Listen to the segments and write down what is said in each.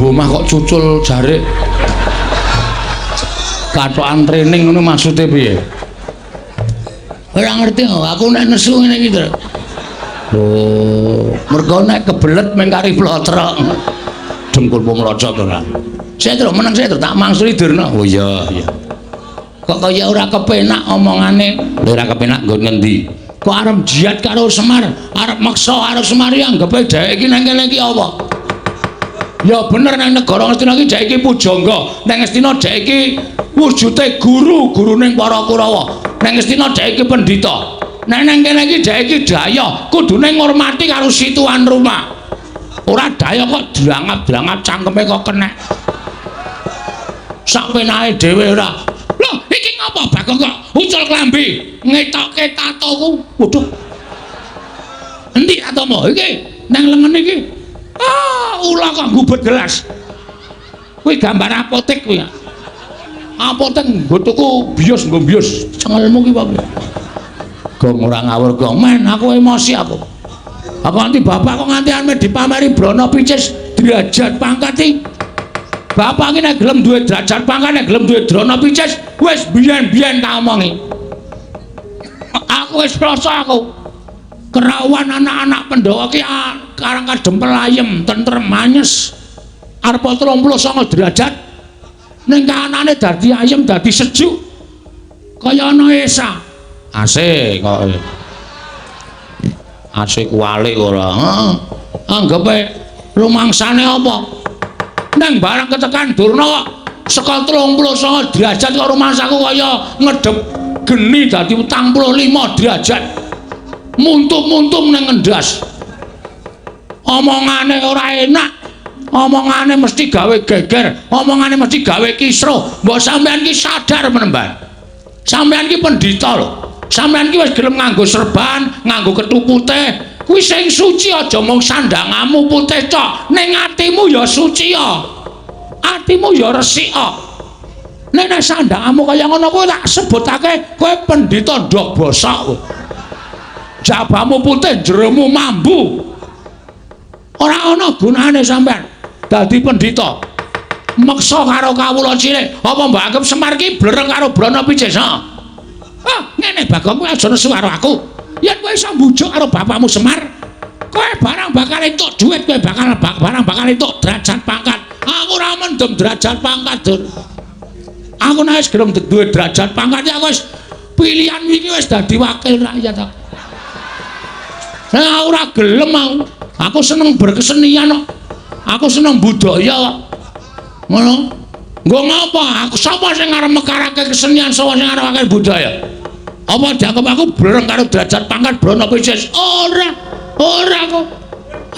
Mlebu omah kok cucul jarik. Katokan training ngono maksude piye? Ora ngerti kok, aku nek nesu ngene iki to. Lho, mergo nek kebelet meng kari plotrok. Dengkulmu mlocot ora. Saya terus meneng saya terus tak mangsuli Durna. Oh iya, iya. Kok kaya ora kepenak omongane? Lho ora kepenak nggon ngendi? Kok arep jihad karo Semar, arep meksa karo Semar ya anggepe dheweke iki nang kene iki apa? Ya bener nang negara Ngastina iki dheweke iki pujangga, nang Ngastina dheweke iki wujude guru, guruning para Kurawa. Nang Ngastina dheweke iki pendhita. Nek nang kene iki dheweke iki daya, kudune ngurmati karo si tuan rumah. Ora daya kok drangap-drangap cangkeme kok kenek. Sak penake dhewe ora. Loh, iki ngapa Bagong kok ucul klambi ngetoke tatoku? Waduh. Endi tatomu? Iki nang lengen iki. Ah, ula kok gubet gelas. Kuwi gambar apotek kuwi. Apotek nggo tuku bios nggo bios. Cengelmu ki apa? Gong ora ngawur gong. Men, aku emosi aku. Aku nganti bapak kok nganti ame dipameri Brana Picis derajat pangkat iki. Bapak iki nek gelem duwe derajat pangkat, nek gelem duwe Drana Picis, wis biyen-biyen tak omongi. Aku wis rasa aku. Kerawan anak-anak Pandhawa ki karang kadempel ayem, tentrem, anyes. Arep 39 derajat. Ning kahanane dadi ayem, dadi sejuk. Kaya ana esa. AC kok. AC kuwalik ora. Heeh. Anggepe rumangsane apa? Nang barang ketekan Durna kok saka 39 derajat kok rumangsaku kaya ngedep geni dadi 45 derajat. Muntum-muntum nang ngendas. Omongane ora enak. Omongane mesti gawe geger, omongane mesti gawe kisruh. Mbok sampean ki sadar menemban. Sampean ki pendhita lho. Sampean ki wis gelem nganggo serban, nganggo kethu putih. Kuwi sing suci aja mung sandangamu putih tok, ning atimu ya suci ya. Atimu ya resik ya. Nek nek sandangamu kaya ngono kuwi tak sebutake kowe pendhita ndok bosok kowe. Jabamu putih, jeromu mambu. Ora ana gunane sampean dadi pendhita. Meksa karo kawula cilik, apa mbok anggap Semar ki blereng karo Brana Picis, ha? Ah, ngene Bagong kowe aja nesu karo aku. Yen kowe iso mbujuk karo bapakmu Semar, kowe barang bakal entuk dhuwit, kowe bakal barang bakal entuk derajat pangkat. Aku ora mendem derajat pangkat, Dur. Aku nek wis gelem duwe derajat pangkat ya aku wis pilihan iki wis dadi wakil rakyat aku. Nah, ora gelem aku. Aku seneng berkesenian kok. Aku seneng budaya kok. Ngono. Nggo ngapa? Aku sapa sing arep mekarake kesenian, sapa sing arep mekarake budaya? Apa dianggap aku blereng karo derajat pangkat Brana Picis? Ora. Ora kok.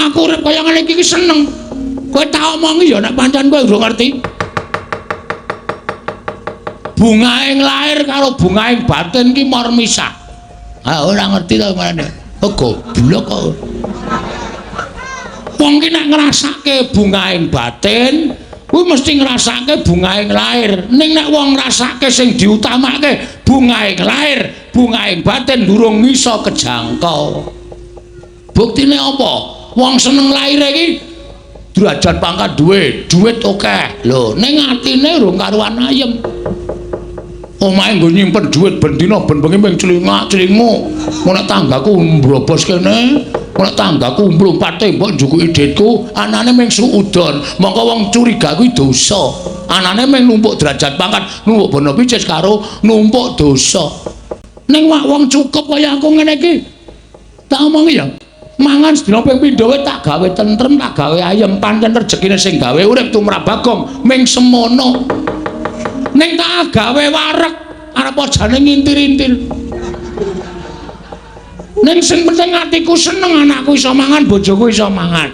Aku urip kaya ngene iki seneng. Kowe tak omongi ya nek pancen kowe urung ngerti. Bungaing lahir karo bungaing batin ki mor misah. Ah ora ngerti to marane. Oh goblok kok. Wong ki nek ngrasake bungaing batin, kuwi mesti ngrasake bungaing lahir. Ning nek wong ngrasake sing diutamake bungaing lahir, bungaing batin durung iso kejangkau. Buktine apa? Wong seneng lahir iki derajat pangkat duwe, duit akeh. Lho, ning atine urung karuan ayem. Omahe nggo nyimpen dhuwit ben dina ben bengi ming clingak-clinguk. Nek tanggaku mbrobos kene, nek tanggaku mlumpat tembok njukuki dhitku, anane ming suudon. Mongko wong curiga kuwi dosa. Anane ming numpuk derajat pangkat, numpuk bono picis karo numpuk dosa. Ning wak wong cukup kaya aku ngene iki. Tak omongi ya. Mangan sedina ping pindho wae tak gawe tentrem, tak gawe ayem, pancen rejekine sing gawe urip tumrap Bagong ming semono. Ning tak gawe wareg arep jane ngintir-intir. Ning sing penting atiku seneng, anakku iso mangan, bojoku iso mangan.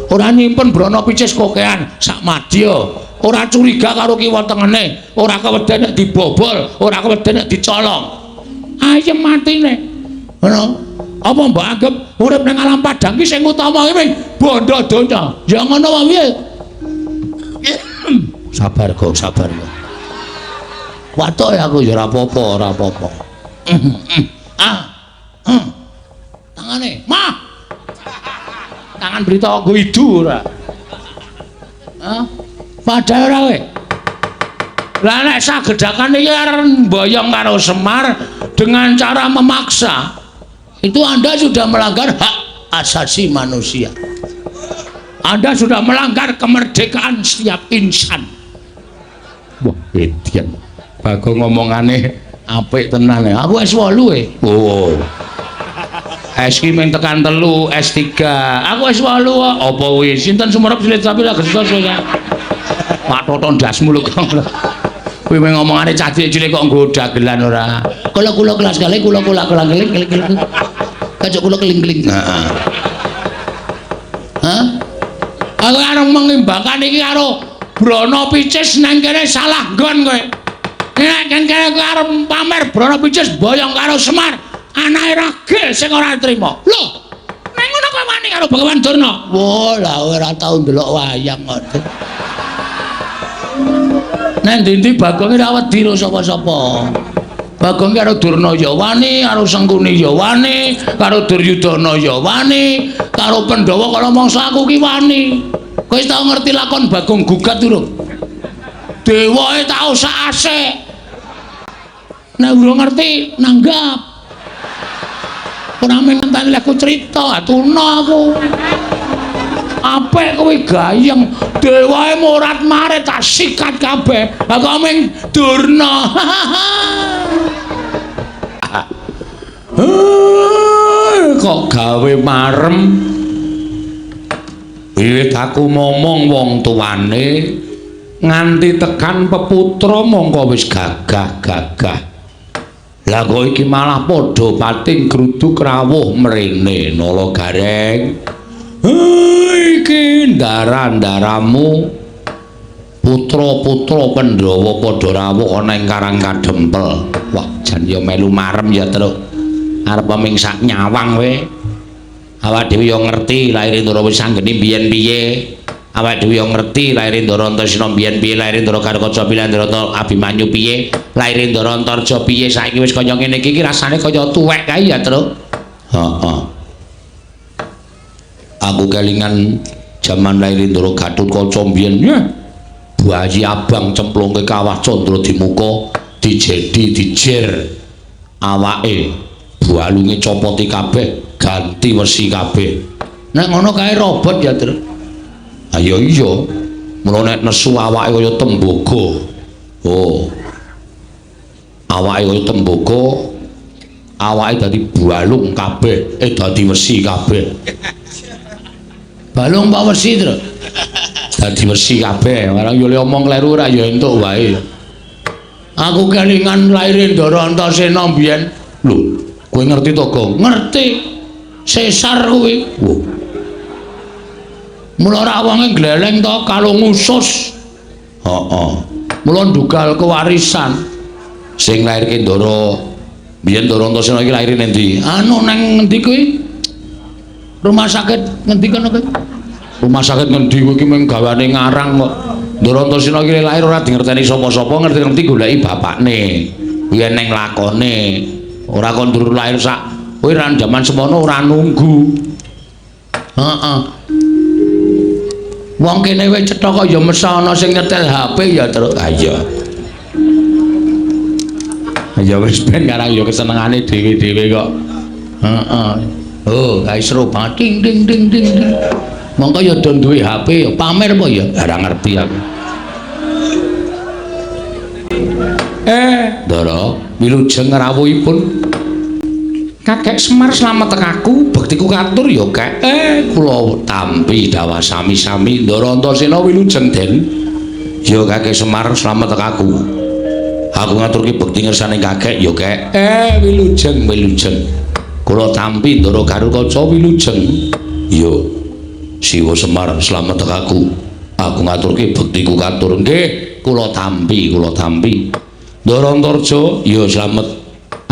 Ora nyimpen brana picis kokean sak madya. Ora curiga karo kiwa tengene, ora keweden nek dibobol, ora keweden nek dicolong. Ayem atine. Ngono. Apa mbok anggap urip ning alam padang ki sing utama ki ming bondo donya? Ya ngono wae piye? Sabar kok, sabar kok. Watuk ya aku ya ora apa-apa, ora apa-apa. Ah. Tangane, mah. Tangan berita nggo idu ora. Hah? Padha ora kowe? Lah nek sagedakan iki arep mboyong karo Semar dengan cara memaksa, itu Anda sudah melanggar hak asasi manusia. Anda sudah melanggar kemerdekaan setiap insan. Wah, edian. Bagong ngomongane apik tenan ya. Aku S8 e. Oh. S ki mung tekan 3, S3. Aku S8 kok. Apa kuwi? Sinten sumerep silit sapi lah gesot ya. Pak Toton ndasmu lho kok. Kuwi mung ngomongane cah cilik kok nggo dagelan ora. Kula kula kelas kali kula kula kula keling keling keling. Kacuk kula keling-keling. Heeh. Hah? Aku arep mengimbangkan iki karo Brana Picis nang kene salah nggon kowe. Nek kene kowe arep pamer Brana Picis boyong karo Semar, anake ragil sing ora trima. Lho, nek ngono kowe wani karo Bagawan Durna? Wah, lah ora tau ndelok wayang kok. Nang ndi-ndi Bagong ora wedi karo sapa-sapa. Bagong karo Durna ya wani, karo Sengkuni ya wani, karo Duryudana ya wani, karo Pandhawa kala mangsa aku ki wani. Kowe tau ngerti lakon Bagong gugat durung? Dewae tau sak asik. Nek urung ngerti nanggap. Ora mung ngenteni aku crita, atuna aku. Apik kowe gayeng, dewae morat-marit tak sikat kabeh. Aku mung Durna. Kok gawe marem. Wiwit aku momong wong tuane nganti tekan peputra mongko wis gagah-gagah. Lah kok iki malah padha pating gruduk rawuh mrene Nala Gareng. Iki ndara-ndaramu putra-putra Pandhawa padha rawuh ana ing Karang Kadempel. Wah, jan ya melu marem ya, Truk. Arep ming sak nyawang we. Awak dhewe ya ngerti laire Ndara wis anggene biyen piye. Awak dhewe ya ngerti laire Ndara Antasena biyen piye, laire Ndara Garukaca piye, laire Ndara Abimanyu piye, laire Ndara Antarja piye. Saiki wis kaya ngene iki rasane kaya tuwek kae ya, Truk. Heeh. Aku kelingan jaman laire Ndara Gatotkaca biyen. Bayi abang cemplungke kawah Candra Dimuka, dijedi dijer awake, balunge copoti kabeh, ganti wesi kabeh. Nek ngono kae robot ya, Truk. Ayo iya. Mula nek nesu awake kaya tembaga. Oh. Awake kaya tembaga, awake dadi balung kabeh, dadi wesi kabeh. Balung apa wesi, Truk? Dadi wesi kabeh. Ora yo omong kleru ora ya entuk wae. Aku kelingan laire Ndara Antasena biyen. Lho, kowe ngerti to, Gong? Ngerti. Sesar kuwi. Wah. Mula ora wonge gleleng to kalung usus. Heeh. Mula ndugal kewarisan. Sing lairke Ndara biyen Ndara Antasena iki laire ning ndi? Anu nang ngendi kuwi? Rumah sakit ngendi kono kuwi? Rumah sakit ngendi kuwi iki mung gawane ngarang kok. Ndara Antasena iki lahir ora dingerteni sapa-sapa, ngerti-ngerti goleki bapakne. Kuwi eneng lakone. Ora kon ndur lahir sak kowe ra jaman semono ora nunggu. Heeh. Wong kene wis cetha kok ya mesa ana sing nyetel HP ya, Truk. Ha iya. Ya wis ben karang ya kesenengane dhewe-dhewe kok. Heeh. Oh, kae seru banget. Ding ding ding ding. Mongko ya do duwe HP ya pamer apa ya? Ora ngerti aku. Ndara, wilujeng rawuhipun Kakek Semar slamet aku, bektiku katur ya, Kek. Kula tampi dawah sami-sami Ndara Antasena wilujeng Den. Ya Kakek Semar slamet aku. Aku ngaturke bekti ngersane Kakek ya, Kek. Wilujeng, wilujeng. Kula tampi Ndara Garukaca wilujeng. Ya. Siwa Semar slamet aku. Aku ngaturke bektiku katur. Nggih, kula tampi, kula tampi. Ndara Antarja ya slamet.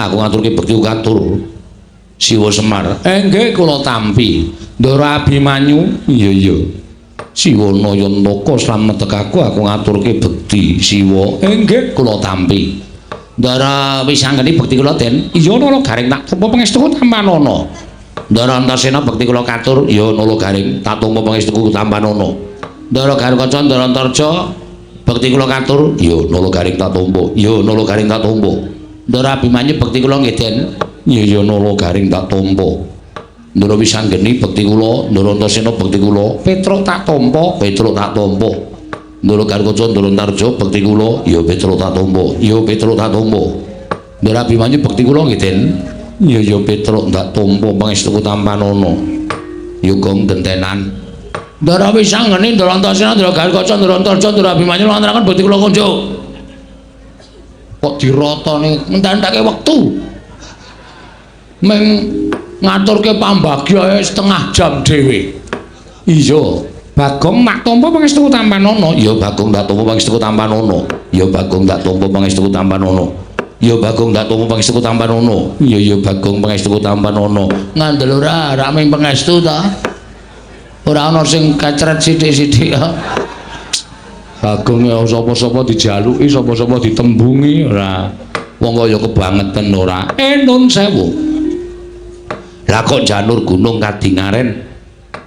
Aku ngaturke bektiku katur. Siwa Semar. Nggih kula tampi. Ndara Abimanyu iya iya. Siwa Nayantaka slamet aku, aku ngaturke bekti Siwa. Nggih kula tampi. Ndara Wisanggeni bekti kula Den. Iya Nala Gareng tak tampa pangestuku tampanana. Ndara Antasena bekti kula katur. Iya Nala Gareng tak tampa pangestuku tampanana. Ndara Garukaca, Ndara Antarja, bekti kula katur. Iya, Nala Garing tak tampa. Iya, Nala Garing tak tampa. Ndara Abimanyu, bekti kula nggih, Den. Iya, iya, Nala Garing tak tampa. Ndara Wisanggeni, bekti kula. Ndara Antasena, bekti kula. Petruk tak tampa, Petruk tak tampa. Ndara Garukaca, Ndara Antarja, bekti kula. Iya, Petruk tak tampa. Iya, Petruk tak tampa. Ndara Abimanyu, bekti kula nggih, Den. Iya, iya, Petruk tak tampa pangestuku tampanana. Yoga gentenan. Ndara Wisanggeni, Ndara Antasena, Ndara Garukaca, Ndara Antarja, Ndara Abimanyu ngaturaken bekti kula kunjuk. Kok dirotone entek-enteke wektu. Ming ngaturke pambagya setengah jam dhewe. Iya, Bagong tak tampa pangestuku tampanana. Iya, Bagong tak tampa pangestuku tampanana. Iya, Bagong tak tampa pangestuku tampanana. Iya, Bagong tak tampa pangestuku tampanana. Iya, iya, Bagong pangestuku tampanana. Ngandel ora, rak ming pangestu ta. Ora ana sing kecret sithik-sithik. Bagong ya sapa-sapa dijaluki, sapa-sapa ditembungi ora. Wong kaya kebangeten ora. Nun sewu. Lah kok janur gunung kadingaren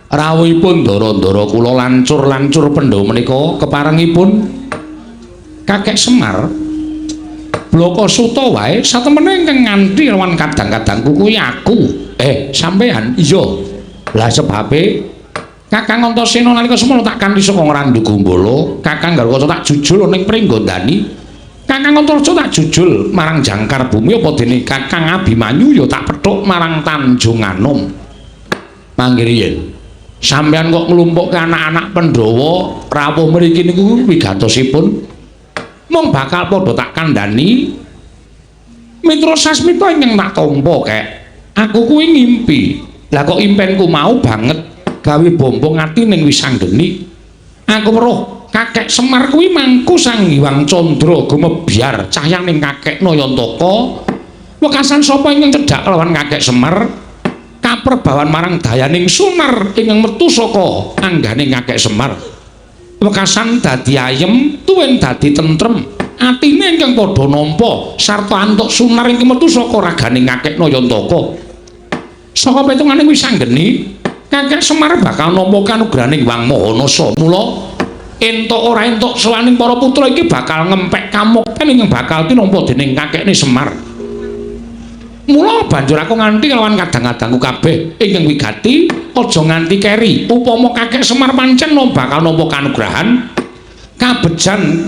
rawuhipun ndara-ndara kula lancur-lancur Pandhawa menika keparengipun Kakek Semar blaka suta wae satemene ingkang nganti lawan kadang-kadangku kuwi aku. Sampean? Iya. Lah sebabe Kakang Antasena nalika semono tak kanthi saka Ngrandu Gumbala, Kakang Garukaca tak jujul ning Pringgondani, Kakang Antarja tak jujul marang Jangkar Bumi, apa dene Kakang Abimanyu ya tak pethuk marang Tanjung Anom. Mangke riyin sampeyan kok nglumpukke anak-anak Pandhawa rawuh mriki niku wigatosipun mung bakal padha tak kandhani Mitra Sasmita ingkang tak tampa kek. Aku kuwi ngimpi. Lah kok impenku mau banget gawe bombong ati ning Wisanggeni. Aku weruh Kakek Semar kuwi mangku Sang Hyang Candra gumebyar cahyaning Kakek Nayantaka. Wekasan sapa ingkang cedhak lawan Kakek Semar kaperbawan marang dayaning sunar ingkang metu saka anggane Kakek Semar. Wekasan dadi ayem tuwin dadi tentrem. Atine ingkang padha nampa sarta antuk sunar ingkang metu saka ragane Kakek Nayantaka. Saka petungane Wisanggeni, Kakek Semar bakal nampa kanugrahaning Hyang Maha Nasa. Mula entuk ora entuk sowaning para putra iki bakal ngempek kamukten ingkang bakal tinampa dening kakekne Semar. Mula banjur aku nganti kelawan kadang-kadangku kabeh ingkang wigati aja nganti keri. Upama Kakek Semar pancen bakal nampa kanugrahan kabejan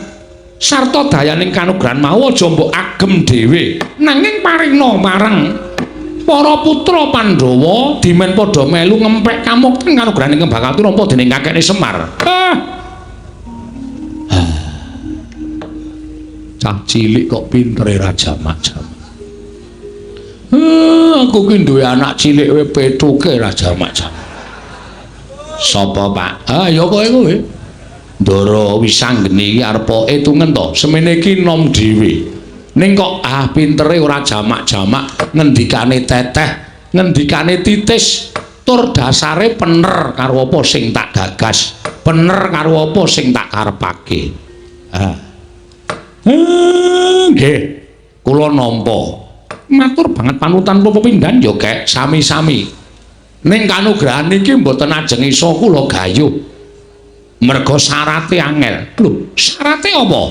sarta dayaning kanugrahan mau aja mbok agem dhewe, nanging paringna marang para putra Pandhawa dimen padha melu ngempek kamukten kanugrahan ingkang bakal tinampa dening kakekne Semar. Cah cilik kok pintere ra jamak-jamak. Aku ki duwe anak cilik kowe pethuke ra jamak-jamak. Sapa, Pak? Ah, ya kowe kowe. Ndara Wisanggeni iki arep etungen to, semene iki nom dhewe. Ning kok pintere ora jamak-jamak, ngendikane teteh, ngendikane titis, tur dasare pener karo apa sing tak gagas, pener karo apa sing tak karepake. Nggih, kula nampa. Matur banget panutan pepindhan ya, Kek, sami-sami. Ning kanugrahan iki mboten ajeng iso kula gayuh. Merga syarate angel. Lho, syarate apa?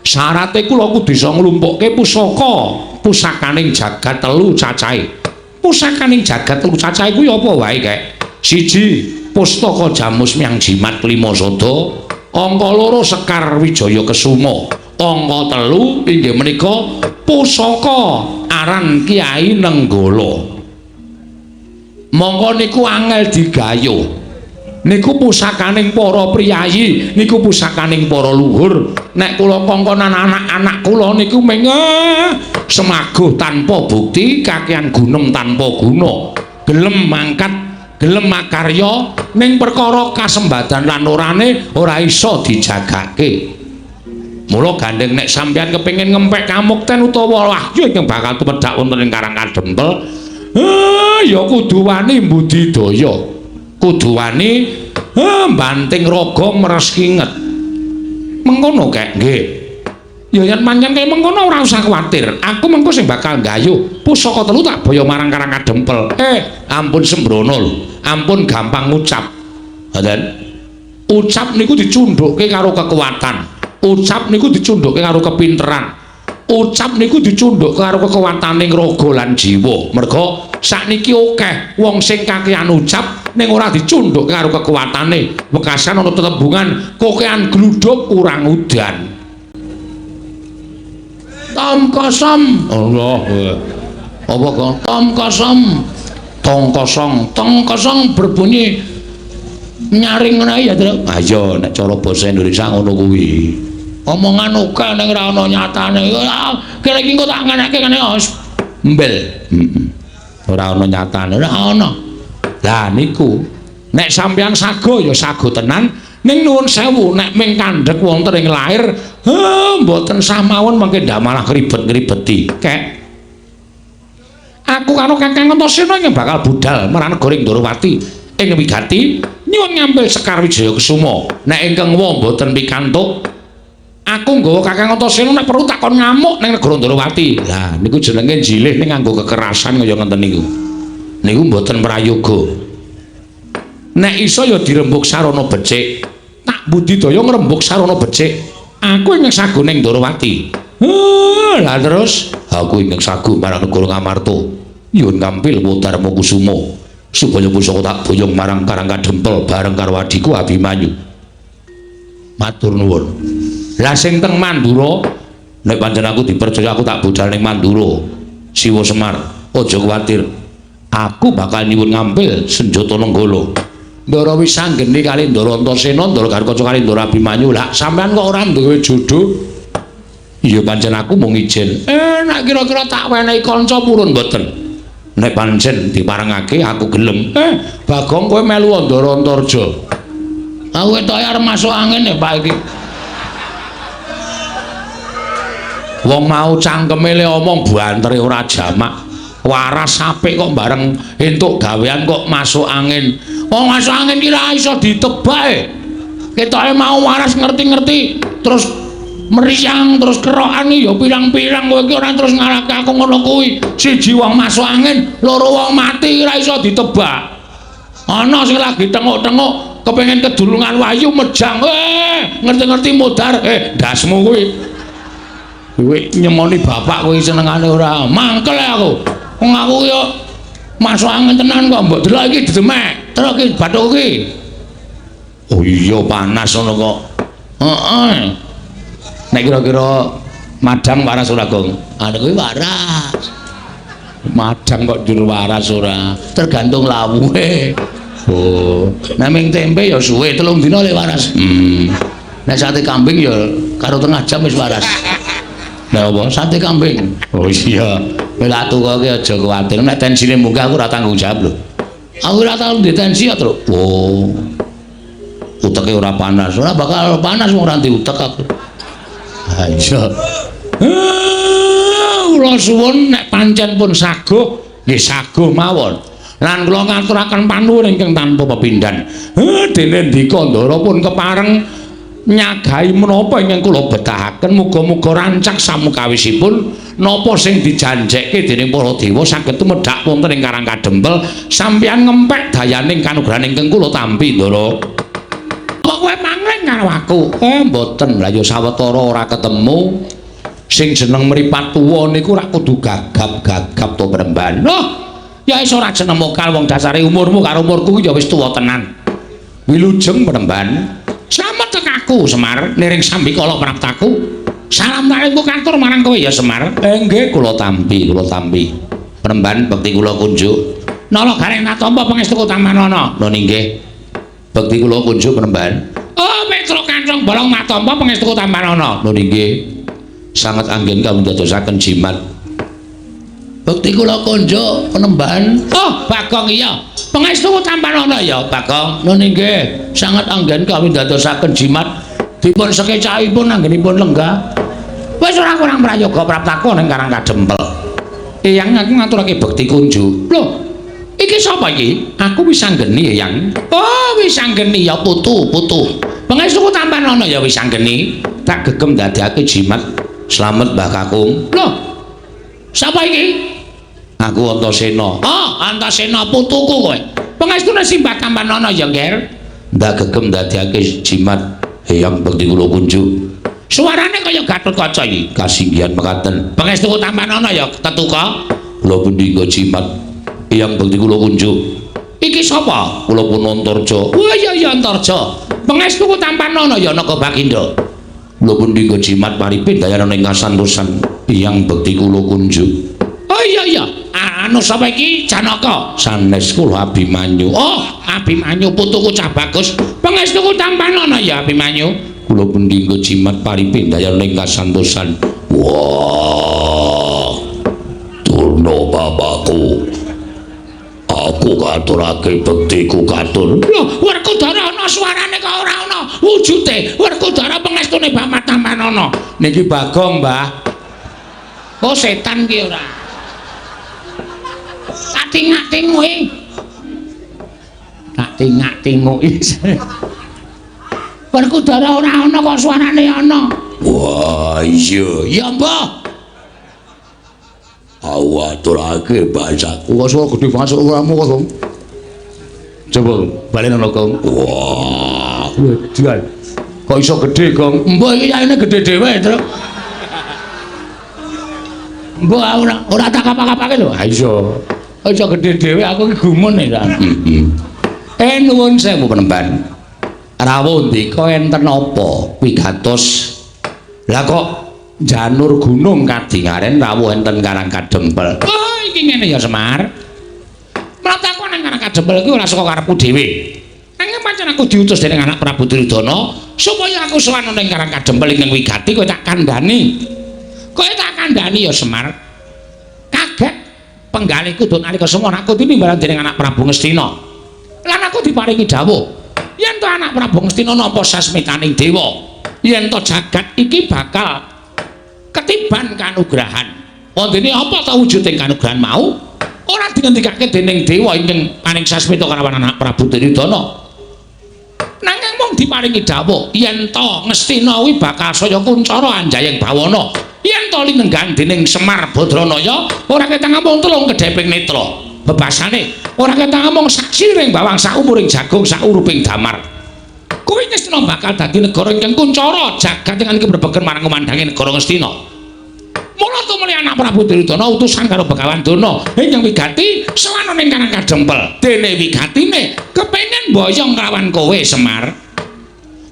Syarate kula kudu iso nglumpukke pusaka, pusakaning jagat telu cacahe. Pusakaning jagat telu cacahe kuwi apa wae, Kek? Siji, pustaka Jamus Myang Jimat Lima Sada, angka loro Sekar Wijaya Kesuma, angka telu inggih menika pusaka aran Kyai Nenggala. Mongko niku angel digayuh. Niku pusakaning para priyayi, niku pusakaning para luhur. Nek kula kongkonan anak-anak kula niku ming semaguh tanpa bukti, kakean gunem tanpa guna. Gelem mangkat, gelem makarya ning perkara kasembadan lan orane ora iso dijagake. Mula gandeng nek sampeyan kepengin ngempek kamukten utawa wahyu ingkang bakal tumedhak wonten ing Karang Kadempel, ya kudu wani mbudidaya. Kudu wani banting raga meres kinget. Mengkono kek nggih. Ya yen pancen kaya mengkono ora usah kuwatir. Aku mengko sing bakal nggayuh pusaka telu tak baya marang Karang Kadempel. Ampun sembrono lho. Ampun gampang ngucap. Ngoten. Ucap niku dicundhukke karo kekuatan. Ucap niku dicundhukke karo kepinteran. Ucap niku dicundhukke karo kekuwataning raga lan jiwa. Merga sakniki akeh wong sing kakehan ucap ning ora dicundhukke karo kekuwatane. Wekasan ana tetembungan kokehan gluduk kurang udan. Tom kosong. Allah. Apa kok? Tom kosong. Tong kosong. Tong kosong berbunyi nyaring ngono ya, Truk. Ayo nek cara basa Indonesia ngono kuwi. Omongan akeh ning ora ana nyatane. Kene iki engko tak ngeneke kene mbel. Heeh. Ora ana nyatane, ora ana. Lah niku nek sampeyan sago ya sago tenan, ning nuwun sewu nek ming kandhek wonten ing lair, mboten sah mawon mangke ndak malah kribet-kribeti. Kek aku karo Kakang Antasena ingkang bakal budal marang negara Ndorowati ing wigati nyuwun ngambil Sekar Wijaya Kesuma. Nek ingkang wa mboten pikantuk, aku nggawa Kakang Antasena nek perlu takon ngamuk ning negara Ndorowati. Lah niku jenenge jilih ning nganggo kekerasan kaya ngenten niku. Niku mboten prayoga. Nek iso ya dirembug sarana becik. Tak budidaya ngrembug sarana becik. Aku ingkang sago ning Ndorowati. Lah terus aku ingkang sago marang negara Ngamarta. Nyuwun ngampil Dharma Kusuma supaya pusaka tak boyong marang Karang Kadempel bareng karo adhiku Abimanyu. Matur nuwun. Lah sing teng Mandura nek pancen aku dipercaya aku tak budal ning Mandura. Siwa Semar, aja kuwatir. Aku bakal nyuwun ngampil senjata Nenggala. Ndara Wisanggeni kali Ndara Antasena, Ndara Garukaca kali Ndara Abimanyu. Lah sampean kok ora duwe jodho? Iya pancen aku mung ijen. Nek kira-kira tak wenehi kanca purun mboten. Nek pancen diparengake aku gelem. Bagong kowe melu Ndara Antarja. Aku ketoke arep masuk angin ya Pak iki. Wong mau cangkeme le omong bantere ora jamak. Waras apik kok bareng entuk gawean kok masuk angin. Wong masuk angin ki ra iso ditebak e. Ketoke mau waras ngerti-ngerti terus meriang terus kerokan ya pirang-pirang kowe iki ora terus ngarake aku ngono kuwi. Siji wong masuk angin, loro wong mati ra iso ditebak. Ana sing lagi tenguk-tenguk kepengin kedulungan wahyu mejang. Ngerti-ngerti modar. Ndasmu kuwi. Kuwi nyemoni bapak kuwi senengane ora. Mangkel aku. Wong aku yo masuk angin tenan kok mbok delok iki didemek. Terus iki bathuk iki. Oh iya panas ngono kok. Heeh. Nek kira-kira madang waras ora, Gong? Anu kuwi waras. Madang kok njur waras ora? Tergantung lawuhe. Oh, nek ming tempe ya suwe 3 dina le waras. Nek sate kambing ya karo tengah jam wis waras. Lah apa? Sate kambing. Oh iya. Kowe lak tukoke aja kuwatir. Nek tensine munggah aku ora tanggung jawab lho. Aku ora tau ndek tensi ya, Truk. Oh. Uteke ora panas. Ora bakal panas wong ora ndek utek aku. Ha iya. Kula suwun nek pancen pun saguh, nggih saguh mawon. Lan kula ngaturaken panuwun ingkang tanpa pepindhan. Dene ndika Ndara pun kepareng nyagahi menapa ingkang kula betahaken, muga-muga rancak samukawisipun napa sing dijanjekke dening para dewa saged tumedhak wonten ing Karang Kadempel, sampeyan ngempek dayaning kanugrahan ingkang kula tampi Ndara. Kok kowe mangling karo aku? Mboten. Lah ya sawetara ora ketemu. Sing jeneng mripat tuwa niku ora kudu gagap-gagap to Bremban. Loh, ya iso ora jeneng mokal wong dasare umurmu karo umurku ya wis tuwa tenan. Wilujeng Bremban. Slamet tekaku Semar, niring sambikala praptaku. Salam taringku katur marang kowe ya Semar. Nggih kula tampi, kula tampi. Bremban bekti kula kunjuk. Nala gareng natampa pangestu Tamanana. Lho nggih. Bekti kula kunjuk Bremban. Oh, Petro Kancong Bolong matampa pangestu Tamanana. Lho nggih. Sangat anggen kawindadosaken jimat. Bekti kula kunjuk Penemban. Oh, Bagong iya. Pangestu Tampanana ya, Bagong. Nun nggih, sangat anggen kawindadosaken jimat. Dipun sekecakipun anggenipun lenggah. Wis ora kurang prayoga praptaku ning Karang Kadempel. Eyang aku ngaturake bekti kunjuk. Lho, iki sapa iki? Aku Wisanggeni, Eyang. Oh, Wisanggeni ya putu, putu. Pangestu Tampanana ya Wisanggeni. Tak gegem ndadekake jimat. Slamet Mbah Kakung. Lho, sapa iki? Aku Antasena. Oh, Antasena putuku kowe. Pangestune Simbah Tampanana ya, Nger. Ndak gegem ndadekake jimat Eyang bekti kula kunjuk. Suarane kaya Gatotkaca iki. Kasinggihan mekaten. Pangestuku tampanana ya tetuka. Kula punika jimat Eyang bekti kula kunjuk. Iki sapa? Kula pun Antarja. Wah iya iya Antarja. Pangestuku tampanana ya Naga Baginda. Kula punika jimat paripin dayana ing kasantosan Eyang bekti kula kunjuk. Oh iya iya. Anu sapa iki? Janaka. Sanes kula Abimanyu. Oh, Abimanyu putuku cah bagus. Pangestuku tampanana ya Abimanyu. Kula punika jimat paripin dayana ing kasantosan. Wah. Durna bapakku. Aku katurake bektiku katur. Lho, Werkudara ana suarane kok ora ana wujude. Werkudara pangestune Bapak tampanana. Niki Bagong, Mbah. Oh, setan ki ora. Tak tingak-tinguki. Tak tingak-tinguki. Werkudara ora ana kok suarane ana. Wah, iya. Ya, Mbah. Aku aturake bahasaku. Kok suara gede banget suaramu kok, Gong. Coba balen ana, Gong. Wah, jual. Kok iso gede, Gong? Mbah iki yaene gede dhewe, Truk. Mbah ora tak kapak-kapake lho. Ha iso. Iso gede dhewe aku iki gumun ya. Heeh. Nuwun sewu penemban. Rawuh ndika enten apa wigatos? Lah kok janur gunung kadingaren rawuh enten Karang Kadempel. Oh, iki ngene ya Semar. Mrataku nang Karang Kadempel iki ora saka karepku dhewe. Nanging pancen aku diutus dening anak Prabu Duryudana supaya aku sowan ning Karang Kadempel ingkang wigati kowe tak kandhani. Kowe tak kandhani ya Semar. Kaget penggalihku dun nalika semono aku tinimbalan dening anak Prabu Ngastina. Lan aku diparingi dawuh yen to anak Prabu Ngastina nampa sasmitaning dewa, yen to jagat iki bakal ketiban kanugrahan. Wondene apa ta wujuding kanugrahan mau? Ora dingendikake dening dewa ingkang paring sasmita kalawan anak Prabu Duryudana. Nanging mung diparingi dawuh yen to Ngastina kuwi bakal saya kuncara anjayeng bawana. Yen to linenggan dening Semar Badranaya ora ketang amung telung kedheping netra. Bebasane ora ketang amung saksiring bawang saumuring jagung sauruping damar. Kuwi Ngastina bakal dadi negara ingkang kuncara jagat ingkang kebrebegen marang kumandange negara Ngastina. Mula tumuli anak Prabu Duryudana utusan karo Begawan Durna ingkang wigati sowan ning Karang Kadempel. Dene wigatine kepengin mboyong kelawan kowe Semar.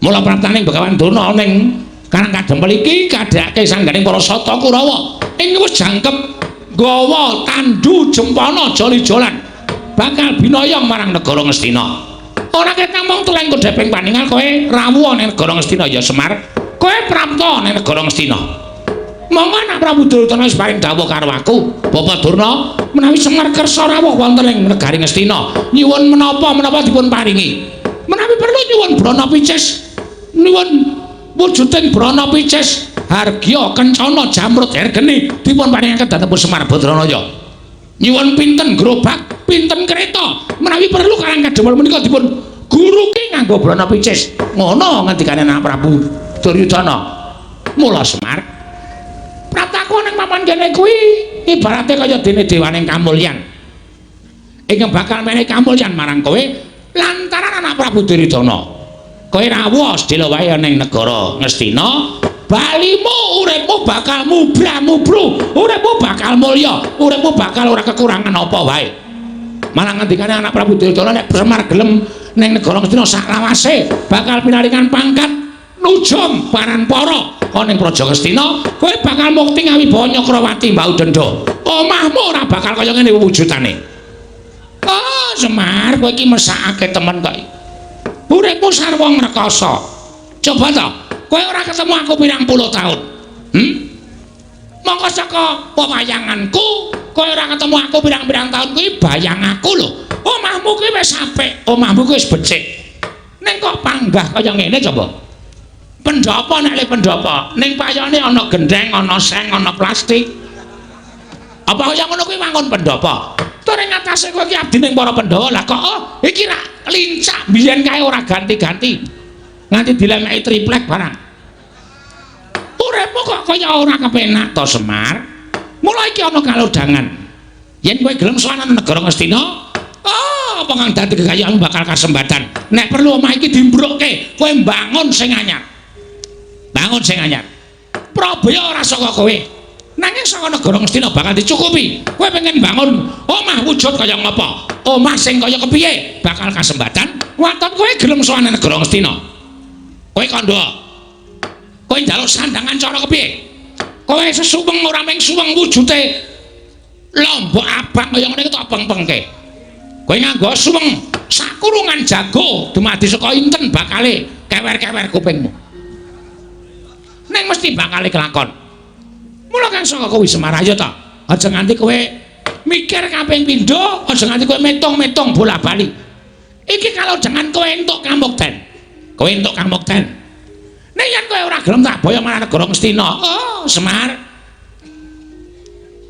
Mula praptaning Begawan Durna ning Karang Kadempel iki kadhake sangganing para Sata Kurawa ing wis jangkep gawa tandu jempana joli-jolan bakal binoyong marang negara Ngastina. Ora ketang mung teleng kodheping paningal kowe rawuh ning negara Ngastina ya Semar. Kowe prapta ning negara Ngastina. Monggo anak Prabu Duryudana wis paring dawuh karo aku, Bapak Durna, menawi Semar kersa rawuh wonten ing negari Ngastina, nyuwun menapa-menapa dipun paringi. Menawi perlu nyuwun brana picis, nyuwun wujuding brana picis, hargya kencana jamrut hergeni dipun paringaken dhateng Semar Badranaya. Nyuwun pinten gerobak, pinten kereta, menawi perlu Karang Kadempel menika dipun guruki nganggo brana picis. Ngono ngendikane anak Prabu Duryudana. Mula Semar, prataku ning papan kene kuwi ibarate kaya dene dewaning kamulyan. Ingkang bakal menehi kamulyan marang kowe lantaran anak Prabu Duryudana. Kowe rawuh sedhela wae ning negara Ngastina, balimu uripmu bakal mubra-mubru, uripmu bakal mulya, uripmu bakal ora kekurangan apa wae. Malah ngendikane anak Prabu Duryudana nek Semar gelem ning negara Ngastina saklawase bakal pinaringan pangkat nujum paranpara ana ning Praja Ngastina, kowe bakal mukti ngawibawa Nyakrawati Mbau Denda. Omahmu ora bakal kaya ngene wujudane. Oh, Semar, kowe iki mesakake temen kok. Uripmu sarwa ngrekasa. Coba to, kowe ora ketemu aku pirang puluh tahun. Mongko saka pewayanganku, kowe ora ketemu aku pirang-pirang tahun kuwi bayang aku lho. Omahmu kuwi wis apik, omahmu kuwi wis becik. Ning kok panggah kaya ngene coba. Pendhapa nek le pendhapa, ning payone ana gendheng, ana seng, ana plastik. Apa kaya ngono kuwi wangun pendhapa? Tur ing atase kowe iki abdi ning para Pandhawa. Lah kok oh, iki rak lincak biyen kae ora ganti-ganti. Nganti dilemeki triplek barang. Uripmu kok kaya ora kepenak to Semar? Mula iki ana kalodhangan. Yen kowe gelem sowan nang negara Ngastina, oh, Apa kang dadi kekayaanmu bakal kasembatan. Nek perlu omah iki dimbrukke, kowe mbangun sing anyar. Bangun sing anyar. Prabaya ora saka kowe. Nanging saka negara Ngastina bakal dicukupi. Kowe pengen bangun omah wujud kaya ngapa? Omah sing kaya kepiye bakal kasembatan. Waton kowe gelem sowan negara Ngastina. Kowe kandha. Kowe njaluk sandangan cara kepiye? Kowe sesuweng ora mung suweng wujute lombok abang kaya ngene iki tak peng-pengke. Kowe nganggo suweng sakurungan jago dumadi saka inten bakale kewer-kewer kupingmu. Ning mesti bakale kelakon. Mula kang saka kuwi Semar ayo ta. Aja nganti kowe mikir kaping pindho, aja nganti kowe metung-metung bola-bali. Iki kalau jangan kowe entuk kamukten. Kowe entuk kamukten. Nek yen kowe ora gelem tak boyong marang negara Ngastina. Oh, Semar.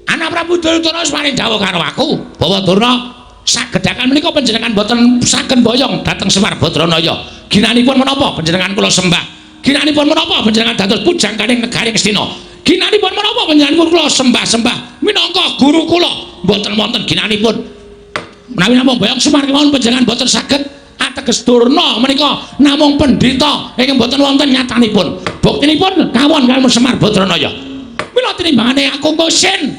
Anak Prabu Duryudana wis paring dawuh karo aku, Bawa Durna sagedhakan menika panjenengan boten saged boyong dhateng Semar Badranaya. Ginanipun menapa panjenengan kula sembah? Ginanipun menapa panjenengan dados pujangganing negari Ngastina? Ginanipun menapa panjenenganipun kula sembah-sembah minangka guru kula? Mboten wonten ginanipun. Menawi namung boyong Semar kemawon panjenengan boten saged ateges Durna menika namung pendhita ingkang boten wonten nyatanipun. Buktinipun kawon kaliyan Semar Badranaya. Mila tinimbangane aku kosin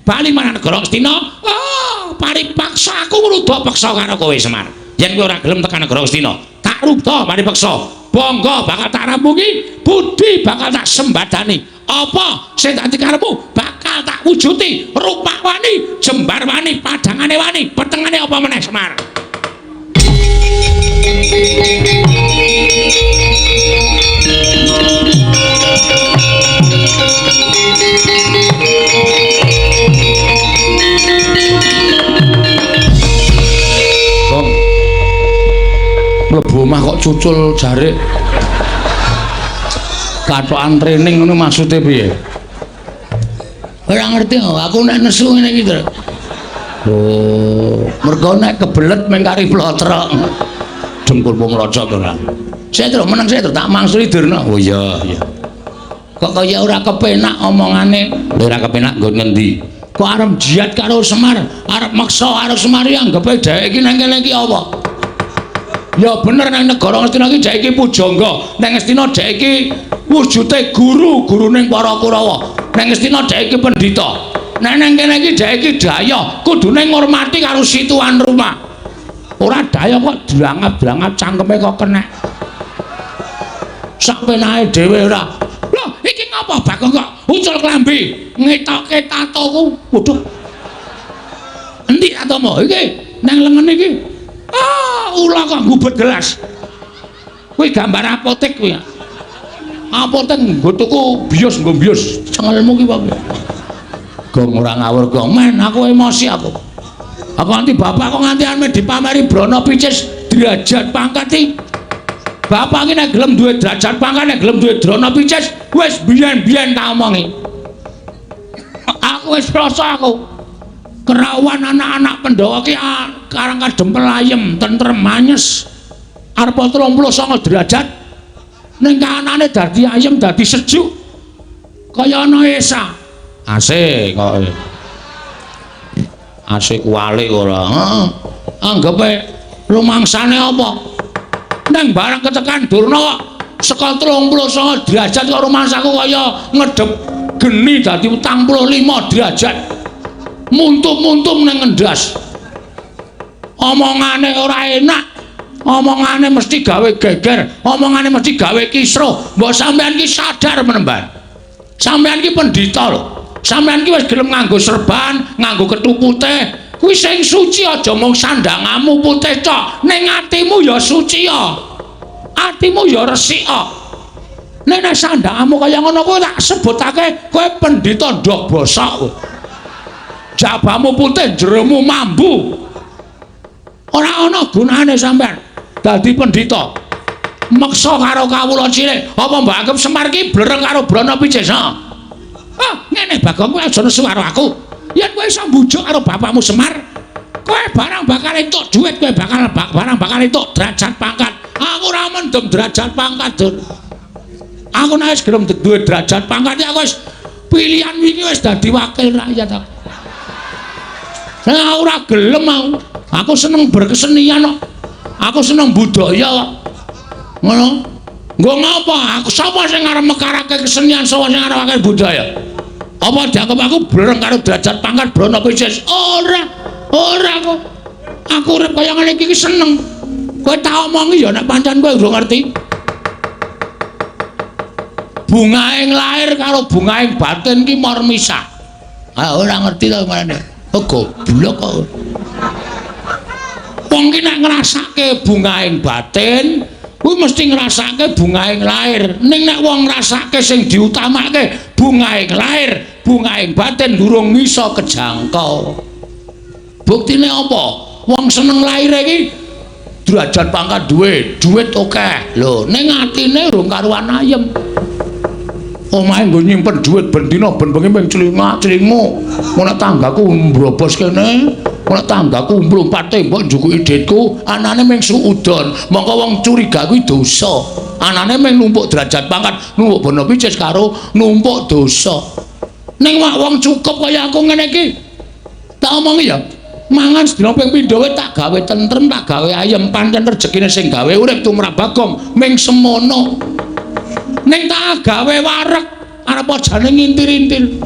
bali marang negara Ngastina, oh, paripaksa aku ngruda peksa karo kowe Semar. Yen kowe ora gelem tekan negara Ngastina, tak ruda paripeksa. Bangga bakal tak rampungi, budi bakal tak sembadani. Apa sing dadi karepmu bakal tak wujuti. Rupak wani, jembar wani, padangane wani, petengane apa meneh Semar. Bang. Mlebu omah kok cucul jarik. Kathokan training ngono maksude piye? Ora ngerti aku nek nesu ngene iki, Tru. Oh, mergo nek kebelet mung kari plotrok. Dengkulmu mlocot ora. Saya terus meneng saya terus tak mangsuli Durna. Oh iya, iya. Kok kaya ora kepenak omongane? Lha ora kepenak nggon ngendi? Kok arep jiat karo Semar, arep meksa karo Semar ya anggepe dheweke iki nang kene iki apa? Ya bener nang negara Ngastina iki dheweke iki pujangga, nang Ngastina dheweke iki wujude guru, gurune para Kurawa. Nang Ngastina dheweke iki pendhita. Nek nang kene iki dheweke iki daya, kudune ngurmati karo si tuan rumah. Ora daya kok drangap-drangap cangkeme kok kenek. Sak penake dhewe ora. Lho, iki ngapa Bagong kok ucul klambi, ngetoke tatoku. Waduh. Endi tatomu? Iki nang lengen iki. Ah, ula kok ngubet gelas. Kuwi gambar apotek kuwi. Apotek nggo tuku bios nggo bios. Cengelmu ki apa? Gong ora ngawur gong. Men, aku emosi aku. Aku nganti bapak kok nganti ame dipameri Brana Picis derajat pangkat iki. Bapak iki nek gelem duwe derajat pangkat, nek gelem duwe Brana Picis, wis biyen-biyen tak omongi. Aku wis rasa aku. Kerawan anak-anak Pandhawa ki karang kadempel ayem, tentrem, anyes. Arep 39 derajat. Ning kahanane dadi ayem, dadi sejuk. Kaya ana esa. AC kok. AC kuwalik ora. Heeh. Anggepe rumangsane apa? Nang barang ketekan Durna kok saka 39 derajat kok rumangsaku kaya ngedep geni dadi 45 derajat. Muntum-muntum nang ngendas. Omongane ora enak. Omongane mesti gawe geger, omongane mesti gawe kisruh. Mbok sampean ki sadar menemban. Sampean ki pendhita lho. Sampean ki wis gelem nganggo serban, nganggo kethu putih. Kuwi sing suci aja mung sandangamu putih tok, ning atimu ya suci ya. Atimu ya resik ya. Nek nek sandangamu kaya ngono kuwi tak sebutake kowe pendhita ndok bosok kowe. Jabamu putih, jeromu mambu. Ora ana gunane sampean dadi pendhita. Meksa karo kawula cilik, apa mbok anggap Semar ki blereng karo Brana Picis? Ha. Ah, ngene Bagong kowe aja nesu karo aku. Yen kowe iso mbujuk karo bapakmu Semar, kowe barang bakal entuk dhuwit, kowe bakal barang bakal entuk derajat pangkat. Aku ora mendem derajat pangkat, Dur. Aku nek wis gelem duwe derajat pangkat aku wis pilihan wingi wis dadi wakil rakyat aku. Nah, ora gelem aku. Aku seneng berkesenian kok. Aku seneng budaya kok. Ngono. Nggo ngapa? Aku sapa sing arep mekarake kesenian, sapa sing arep budaya? Apa dianggap aku breng karo derajat pangkat brana picis? Ora. Ora kok. Aku urip kaya ngene iki seneng. Kowe tak omongi ya nek pancen kowe urung ngerti. Bungaing lahir karo bungaing batin ki mor misah. Ah ora ngerti to marane. Oh goblok kok. Wong ki nek ngrasake bungaing batin, kuwi mesti ngrasake bungaing lahir. Ning nek wong ngrasake sing diutamake bungaing lahir, bungaing batin durung iso kejangkau. Buktine apa? Wong seneng lahire iki derajat pangkat duwe, duit akeh. Lho, ning atine urung karuan ayem. Omahe nggo nyimpen duit ben dina ben bengi ming clingak-clingu. Ngono tanggaku mbrobos kene, ngono tanggaku mlumpat tembok njukuki dhitku, anane ming suudon. Mongko wong curiga kuwi dosa. Anane ming numpuk derajat pangkat, numpuk bono picis karo numpuk dosa. Ning wong cukup kaya aku ngene iki. Tak omongi ya. Mangan sedina ping pindho wae tak gawe tentrem, tak gawe ayem, pancen rejekine sing gawe urip tumrap Bagong ming semono. Ning tak gawe wareg arep jane ngintir-intir.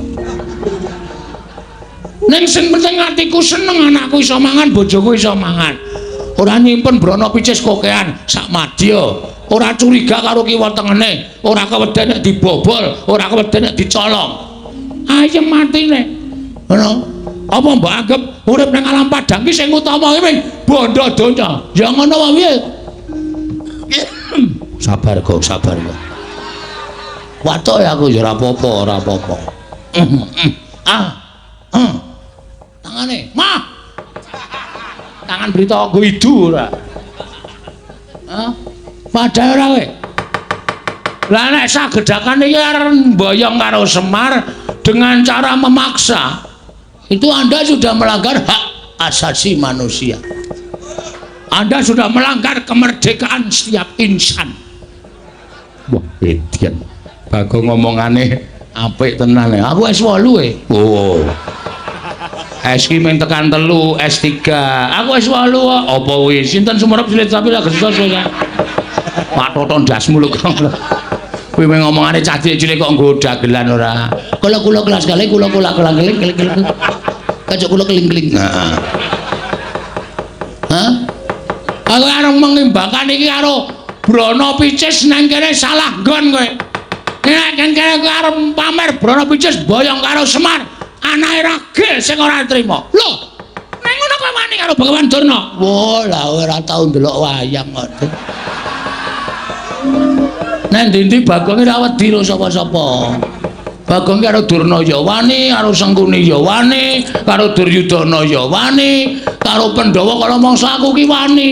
Ning sing penting atiku seneng, anakku iso mangan, bojoku iso mangan. Ora nyimpen brana picis kokean sak madya. Ora curiga karo kiwa tengene, ora keweden nek dibobol, ora keweden nek dicolong. Ayem atine. Ngono. Apa mbok anggap urip nang alam padang ki sing utama ki ming bondo donya? Ya ngono wae piye? Sabar kok, sabar kok. Watuk ya aku ya ora apa-apa, ora apa-apa. Ah. Tangane, mah. Tangan berita nggo idu ora. Hah? Padha ora kowe. Lah nek sagedhakan iki arep mboyong karo Semar dengan cara memaksa, itu Anda sudah melanggar hak asasi manusia. Anda sudah melanggar kemerdekaan setiap insan. Wah, edian. Bagong ngomongane apik tenan ya. Aku S8 e. Oh. S ki mung tekan 3, S3. Aku S8 kok. Apa kuwi? Sinten sumerep silit sapi lagi susah. Pak Toton ndasmu lho kok. Kuwi mung ngomongane cah cilik kok nggo dagelan ora. Kula kula kelas kali kula kula kula keling keling keling. Kajak kula keling-keling. Heeh. Hah? Aku arep mengimbangkan iki karo Brana Picis nang kene salah nggon kowe. Nek kene kowe arep pamer Brana Picis boyong karo Semar, anake ragil sing ora trima. Lho, nek ngono kowe wani karo Bagawan Durna? Wah, lah ora tau ndelok wayang kok. Nek ndi-ndi Bagong ora wedi karo sapa-sapa. Bagong karo Durna ya wani, karo Sengkuni ya wani, karo Duryudana ya wani, karo Pandhawa kala mangsa aku ki wani.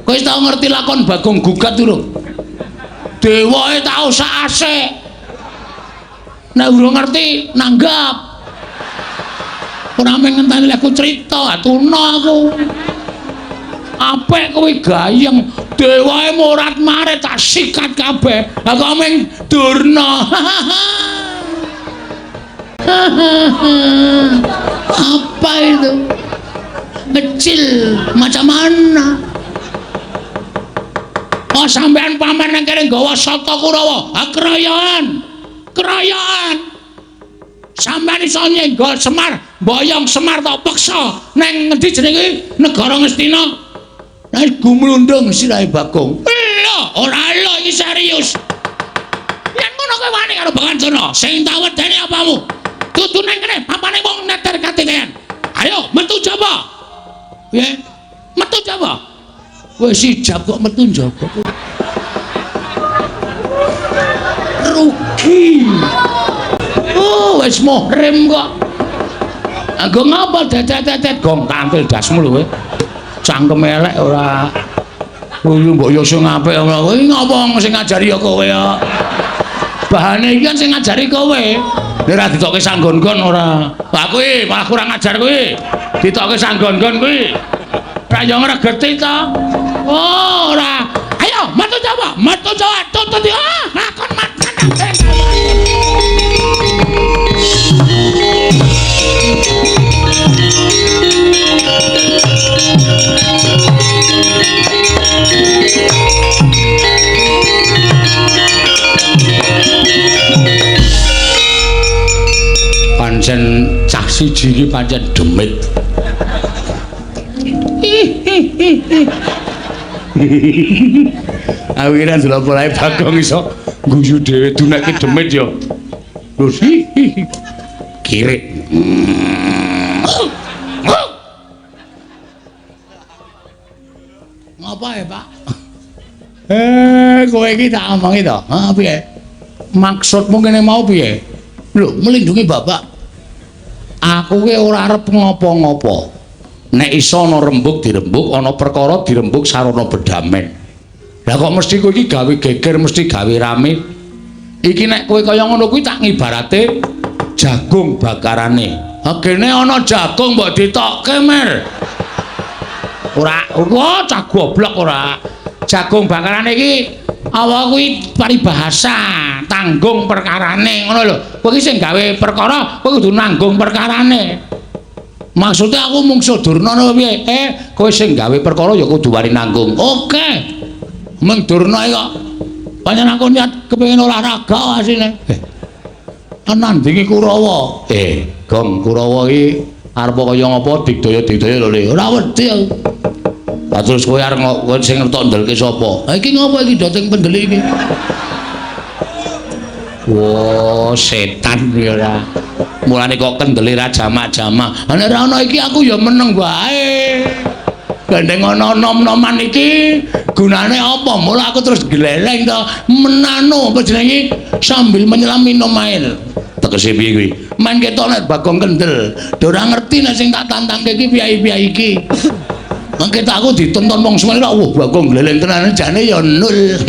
Kowe wis tau ngerti lakon Bagong gugat durung? Dewae tau sak asik. Nek urung ngerti nanggap. Ora mung ngenteni aku crita, atuna aku. Apik kuwi gayeng, dewae morat-marit tak sikat kabeh. Aku mung Durna. Apa itu? Kecil macam mana? Oh sampean pamer nang kene nggawa sata Kurawa. Ha keroyokan. Keroyokan. Sampean iso nyenggol Semar, mboyong Semar tok peksa nang ngendi jenenge negara Ngastina. Nek gumlundung sirahe Bagong. Lho, ora lho iki serius. Yen ngono kowe wani karo Bagawan Durna, sing tak wedeni apamu? Dudu nang kene papane wong neter katitean. Ayo metu jaba. Piye? Metu jaba. Wis ijab kok metu njaba. Rugi. Oh, wis muhrim kok. Anggo ngapa dedet-dedet gong kantil dasmu lho kowe. Cangkem elek ora. Kuwi mbok yo sing apik ora. Kowe ngapa sing ngajari ya kowe ya. Bahane iki kan sing ngajari kowe. Nek ora ditokke sanggon-gon ora. Lah kuwi malah kurang ajar kuwi. Ditokke sanggon-gon kuwi. Ora yo ngregeti to. Oh, ora. Ayo metu Jawa, metu Jawa, tuntut yo. Lakon makan. Pancen cah siji iki pancen demit. Aku kira ndelok polahe Bagong iso guyu dhewe dunekke demit ya. Lho kirik. Ngapa ya, Pak? Kowe iki tak omongi to. Ha piye? Maksudmu kene mau piye? Lho, melindungi bapak. Aku ki ora arep ngopo-ngopo. Nek iso ana rembug dirembug, ana perkara dirembug sarana bedamen. Lah kok mesti kowe iki gawe geger, mesti gawe rame. Iki nek kowe kaya ngono kuwi tak ngibarate jagung bakarane. Ha kene ana jagung mbok ditokke, Mer. Ora, wah cah goblok ora. Jagung bakarane iki apa kuwi paribahasa, tanggung perkarane ngono lho. Kowe iki sing gawe perkara, kowe kudu nanggung perkarane. Maksudnya aku mungsuh Durna apa piye? Kowe sing gawe perkara ya kudu wani nanggung. Oke. Meng Durna iki kok pancen aku niat kepengin olahraga asine. Nandingi Kurawa. Gong Kurawa iki arep kaya ngapa digdaya-digdaya lho Le. Ora wedi aku. Lah terus kowe arep kowe sing ngertok ndelke sapa? Ha iki ngopo iki doteng pendelik iki? Wah, setan iki ora. Mulane kok kendele ra jamak-jamak. Ha nek ora ana iki aku ya meneng wae. Gandeng ana nom-noman iki gunane apa? Mula aku terus gleleng to menano apa jenenge sambil menyelam minum air. Tegese piye kuwi? Men ketok nek Bagong kendel. Ora ngerti nek sing tak tantangke iki piye-piye iki. Mengke tak aku ditonton wong semene kok wah Bagong gleleng tenan jane ya nul.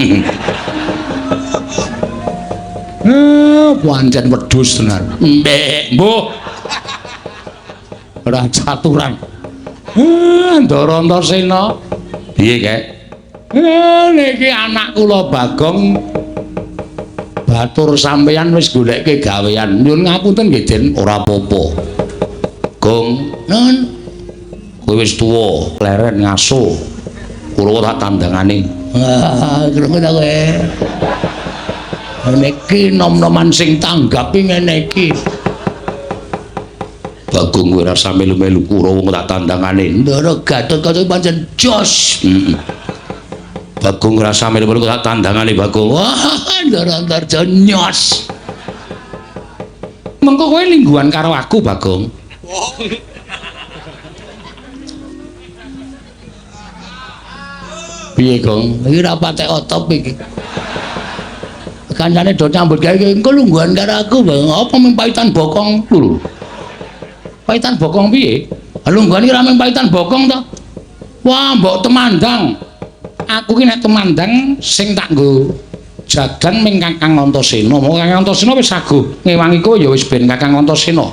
Pancen wedhus tenan. Mbek, mbuh. Ora caturan. Ndara Antasena. Piye, Kek? Niki anak kula Bagong batur sampeyan wis goleke gawean. Nyuwun ngapunten nggih, Den, ora apa-apa. Gong, nun. Kowe wis tuwa, leren ngaso. Kula tak tandangane. Ah, krungu ta kowe. Niki nom-noman sing tanggapi ngene iki. Bagong kowe rasa melu-melu Kurawa tak tandangane. Ndara Gatotkaca pancen jos. Heeh. Bagong rasa melu-melu tak tandangane Bagong. Wah, Ndara Antarja nyos. Mengko kowe lingguhan karo aku, Bagong. Piye, Gong? Iki ora patek otop iki. Kancane do nyambut gawe engko lungguhan karo aku, Bang. Apa mung paitan bokong lho. Paitan bokong piye? Lungguhan iki ora mung paitan bokong to. Wah, mbok temandang. Aku ki nek temandang sing tak nggo jagan ming Kakang Antasena. Monggo Kakang Antasena wis saguh ngewangi kowe ya wis ben Kakang Antasena.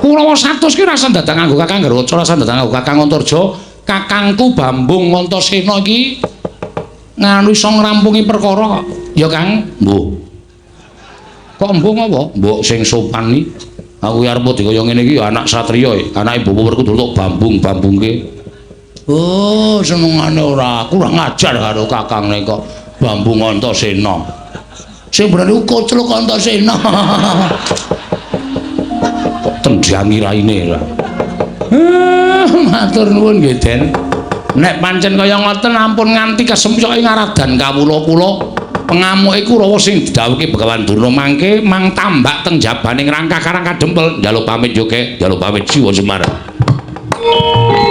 Kurawa 100 ki rasa dadak nganggo Kakang Garwaca, rasa dadak nganggo Kakang Antarja. Kakangku Bambung Antasena iki nganu iso ngrampungi perkara kok. Ya Kang, mbuh. Kok mbuh ngopo? Mbok sing sopan iki. Aku arep dikaya ngene iki ya anak satriya, anake Bapak Werkudara tok bambung-bambungke. Oh, senengane ora kurang ajar karo kakangne kok Bambung Antasena. Sing bener iku kocluk Antasena. Kok tendhangi raine ora. Matur nuwun nggih, Den. Nek pancen kaya ngoten ampun nganti kesempyoke ngaradan kawula kula. Pengamuke Kurawa sing didhawuhke Begawan Durna mangke mang tambak teng jabaning rangkah Karang Kadempel. Njaluk pamit yo, Kek. Njaluk pamit Siwa Semar.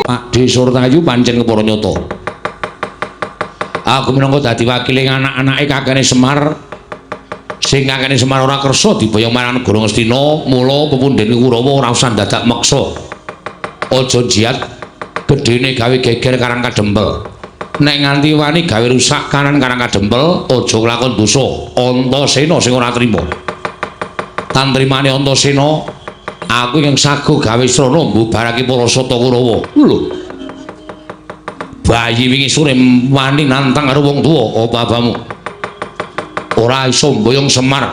Pak De Surtayu pancen kepara nyata. Aku minangka dadi wakile anak-anake kakene Semar. Sing kakene Semar ora kersa diboyong marang negara Ngastina, mula pepundhene Kurawa ora usah dadak meksa. Aja jiat gedene gawe geger Karang Kadempel. Nek nganti wani gawe rusak kanan Karang Kadempel, aja nglakon dosa. Antasena sing ora trima. Tantrimane Antasena, aku ingkang saguh gawe srana mbubarake para sata Kurawa. Lho. Bayi wingi sore wani nantang karo wong tuwa, apa abamu? Ora iso mboyong Semar.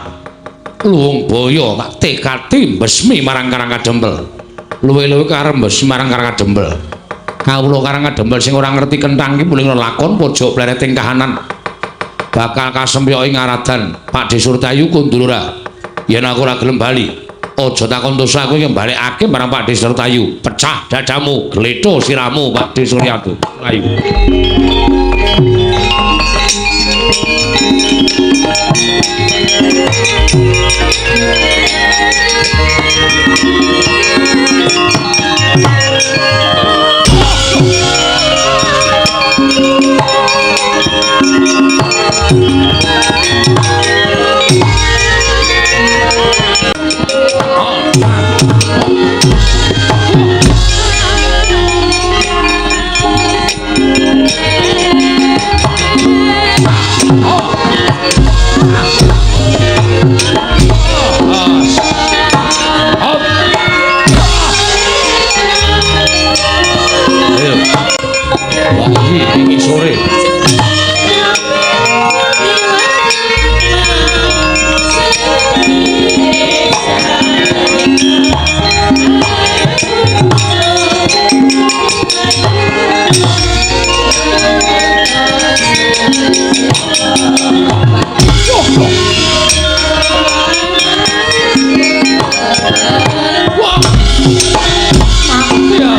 Luwung boyo tak tekati mbesmi marang Karang Kadempel. Luwe-luwe karep mbesmi marang Karang Kadempel. Kawula Karang Kadempel sing ora ngerti kenthang iki muling lakon pojok plereting kahanan. Bakal kasempyoke ngaradan Pak De Surtayu kundul ora. Yen aku ora gelem bali. Aja takon dosa aku iki balekake marang Pakdhe Surtayu. Pecah dadamu, gletho sirahmu Pakdhe Suryatu. Ayo. Iki sore. Wah. Mati ya.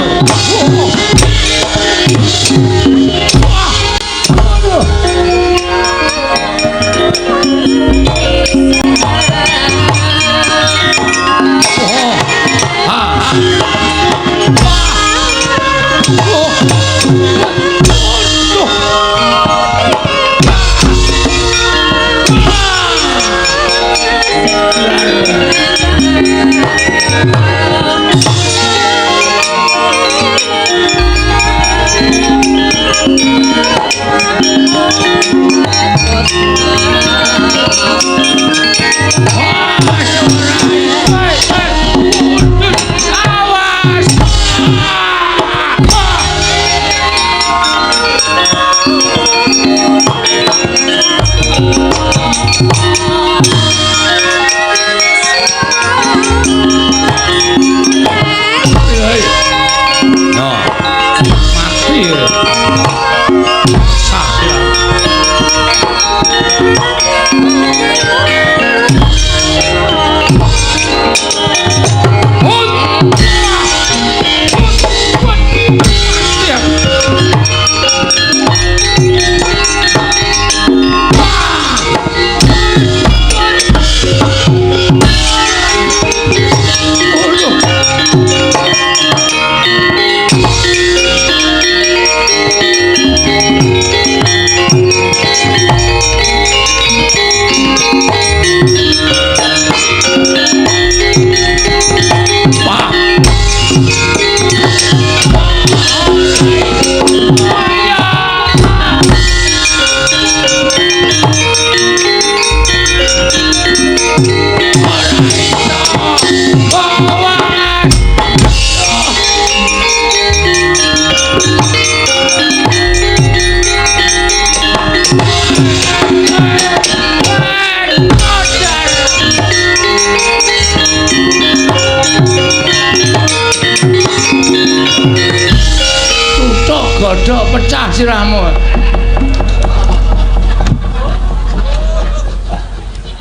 Godhok pecah sirahmu.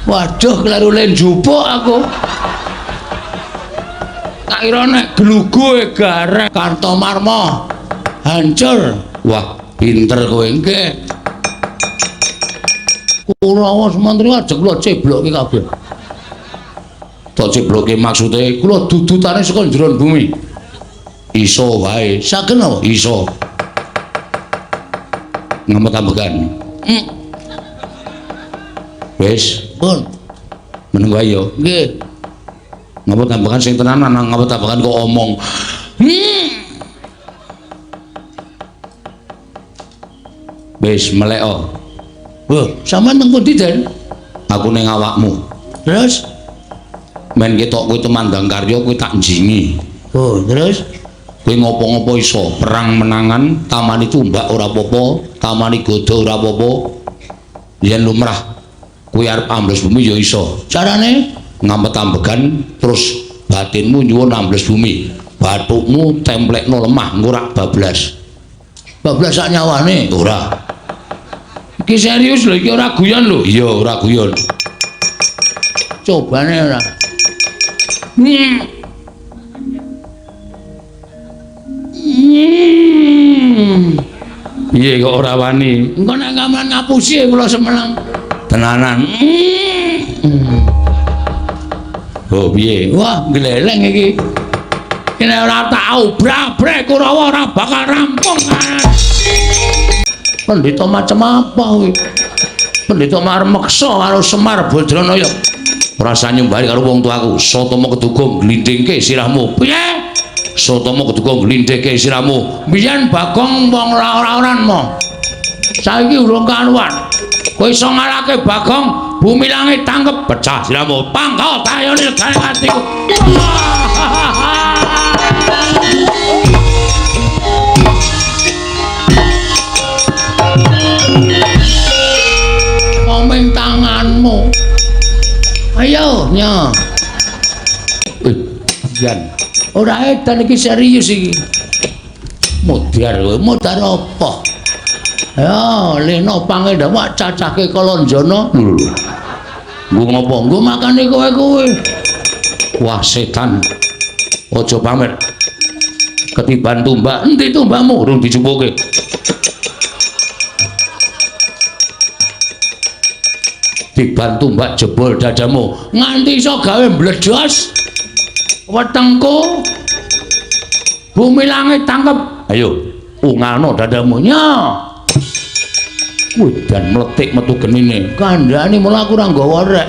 Waduh, kleru le njupuk aku. Tak kira nek glugu gareng Kartomarma hancur. Wah, pinter kowe nggih. Kurawa Sumantri ajeng kula ceblokke kabeh. Tak ceblokke maksude kula dudutane saka njeron bumi. Iso wae. Saged napa? Iso. Ngamot ambekan. Wis, pun. Meneng wae ya. Nggih. Ngamot ambekan sing tenanan, ngamot ambekan kok omong. Wis meleko. Wah, sampean teng pundi, Den? Aku ning awakmu. Terus men ketok kowe tumandang karya kowe tak njingi. Oh, terus kowe ngopo-ngopo iso, perang menangan, tamani tumbak ora apa-apa, tamani godha ora apa-apa. Yen lumrah kowe arep ambles bumi ya iso. Carane ngamet ambegan terus batinmu nyuwun ambles bumi. Bathukmu templekno lemah ngurak bablas. Bablas sak nyawane? Ora. Iki serius lho, iki ora guyon lho. Iya, ora guyon. Cobane ora. Piye kok ora wani? Engko nek ngaman ngapusi kula semelang. Tenanan. Oh piye? Wah, gleleng iki. Nek ora tau obrak-abrek Kurawa ora bakal rampung. Pendhita macem apa kuwi? Pendhita marmeksa karo Semar Badranaya. Ora usah nyumbari karo wong tuaku. Satama keduga glindhingke sirahmu. Piye? Satama keduga glindhingke sirahmu. Biyen Bagong wong ora-oran mo. Saiki urung karuan. Kowe iso ngalahke Bagong, bumi langit tangkep pecah sirahmu. Pangkal tayone legane atiku. Komeng tanganmu. Ayo nya. Jan. Ora edan iki serius iki. Modar kowe, modar apa? Ya, leno pangendawa cacahke Kalanjana. Lho. Nggo ngopo? Nggo makane kowe kuwi. Wah, setan. Aja pamer. Ketiban tumbak, endi tumbakmu urung dijupuke. Tiban tumbak jebol dadamu nganti iso gawe mbledos wetengku. Bumi langit tangkep. Ayo ungalno dadamu nya. Wedan mletik metu genine. Kandhane mula aku ora nggawa rek.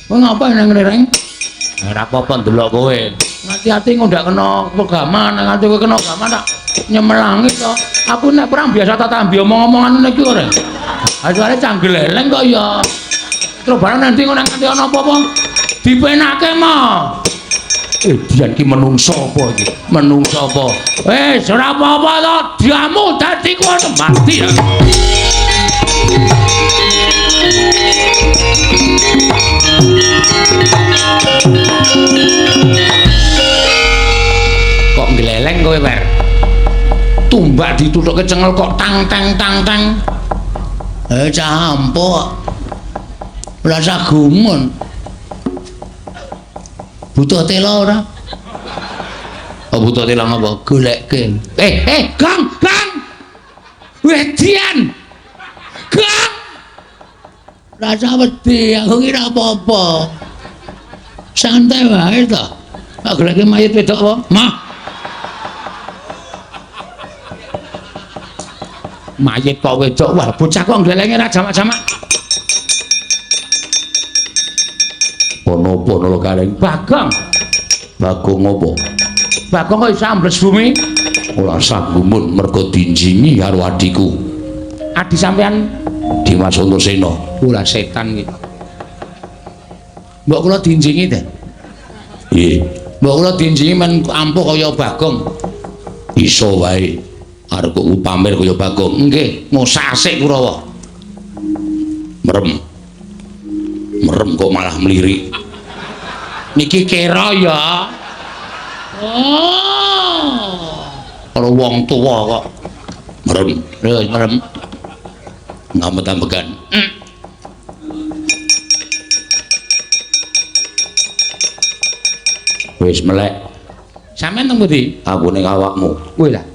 Kowe ngapain nang ngene, Reng? Ora apa-apa ndelok kowe. Hati-hati engko ndak kena pegaman, nganti kowe kena gaman tak nyemelangi to. Aku nek perang biasa tak tambi omong-omongan ngene iki ora. Ha soalé canggeleleng kok ya. Terus barang nanti ngono nganti ana apa-apa dipenake mo. Dian ki menungso apa iki? Menungso apa? Wis ora apa-apa to, diamu dadi kono mati. Kok ngleleng kowe, Wer? Tumbak dituthuke cengel kok tang tang tang tang. Cah ampuh. Ora usah gumun. Butuh tela ora? Oh, butuh tela ngapa? Golekke. Gang, gang. Wedian. Gang. Ora usah wedi, aku ki ora apa-apa. Santai wae to. Tak goleke mayit wedok apa? Mah. Mayit kok wedok. Wah, bocah kok nglelenge ra jamak-jamak. Ono apa nala gareng? Bagong. Bagong apa? Bagong kok iso ambles bumi? Ora usah gumun mergo dinjingi karo adhiku. Adi sampean Dimas Antasena. Ora setan iki. Mbok kula dinjingi ta? Nggih. Mbok kula dinjingi men ampuh kaya Bagong. Iso wae. Arep kok pamer kaya Bagong. Nggih, ngosak asik Kurawa. Merem. Merem kok malah melirik. Niki kira ya. Oh. Kalau wong tua kok merem. Lho, merem. Ngamet-ambekan. Wis melek. Sampeyan teng pundi? Aku ning awakmu. Kuwi lah.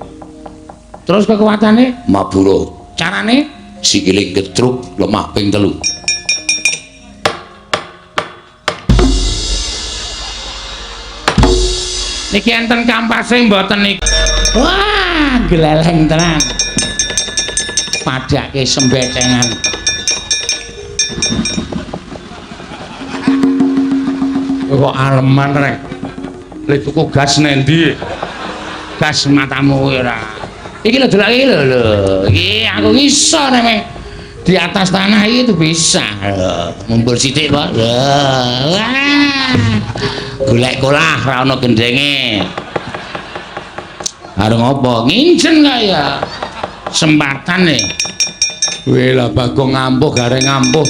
Terus kekuatane? Mabura. Carane? Sikile getruk lemah ping 3. Niki enten kampase mboten niki. Wah, gleleng tenan. Padake sembecengan. Kok aleman rek. Le tuku gas nendi? Gas matamu kowe ora. Iki lho delok iki lho lho. Iki aku iso nek di atas tanah iki tuh bisa. Lho, ngumpul sithik, Pak. Lho. Wah. Golek kolah ra ono gendenge. Arep ngopo? Nginjen kaya sempatan e. Weh lah Bagong ngampuh gareng ngampuh.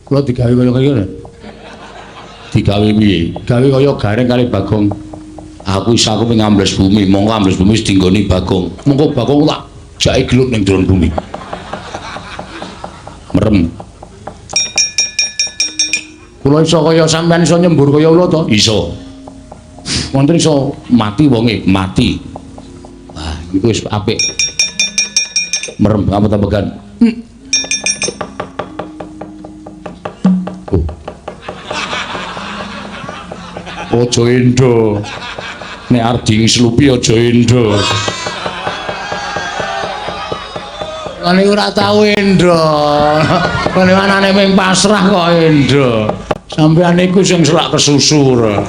Kula digawe kaya kaya. Digawe piye? Gawe kaya gareng kali Bagong. Aku iso aku pengen ambles bumi, monggo ambles bumi wis dinggoni Bagong. Monggo Bagong tak jake gelut ning jero bumi. Merem. Kula iso kaya sampean iso nyembur kaya ula to? Iso. Wonten iso mati wonge, mati. Wah, iku wis apik. Merem apa tambahan? Oh. Aja endo. Nek arep dingslupi aja endo. Lah niku ora tau endo. Ngene anane ming pasrah kok endo. Sampeyan niku sing selak kesusur.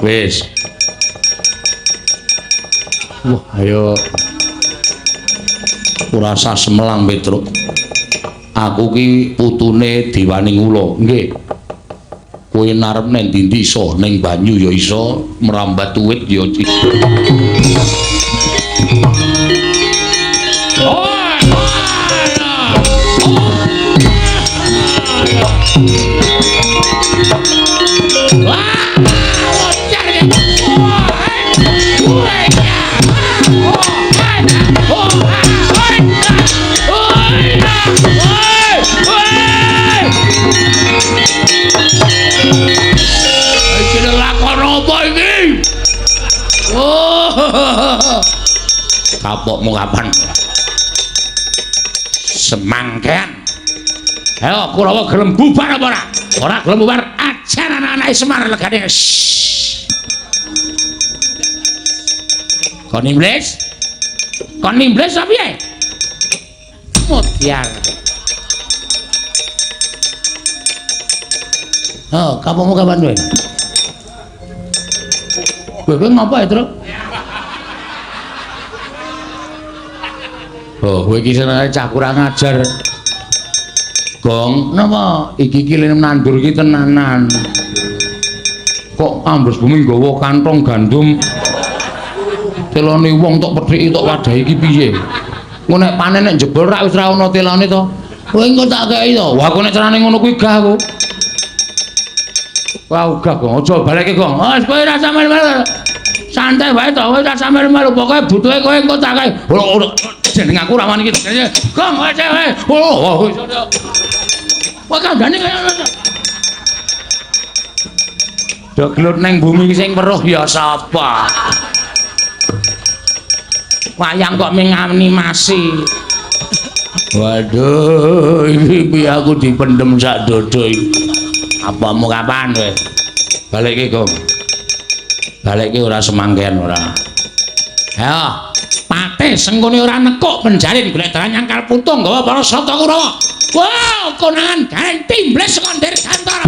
Wis. Wah, ayo. Ora usah semelang, Petruk. Aku ki putune Dewaning Ula. Nggih. Kowe narep nang ndi-ndi iso, ning banyu ya iso, merambat uwit ya iso. Iki lakon apa iki? Oh. Kapokmu kapan? Semangkean. Ayo Kurawa gelem bubar apa ora? Ora gelem bubar, ajar anak-anake Semar legane. Kon iblis? Kon iblis apa piye? Mutiar. Oh, kapokmu kapan kowe? Kowe ngapa ya, Truk? Oh, kowe iki senengane cah kurang ajar. Gong, napa iki iki lene nandur iki tenanan. Kok ambles bumi nggawa kantong gandum. Telone wong tok pedhiki tok wadahi iki piye? Engko nek panen nek jebol rak wis ra ono telone to. Kowe engko tak kei to. Wah, aku nek carane ngono kuwi gah aku. Wah, ogah Gong, aja balekke Gong. Wis kowe ora usah melu-melu. Santai wae to, kowe ora usah melu-melu. Pokoke butuhe kowe engko tak kei. Jeneng aku ra wani iki. Gong, wis wae. Oh, wah, kandhane kaya ngono. Do gelut neng bumi sing weruh ya sapa? Wayang kok ming animasi. Waduh, iki piye aku dipendhem sak dodo iki. Apamu kapan kowe? Balekke, Gong. Balekke ora semangkean ora. Ayo, pate sengkone ora nekuk penjalin golek dalan nyangkal putung nggawa para sata Kurawa. Wah, konangan gareng timbles saka Dirgantara.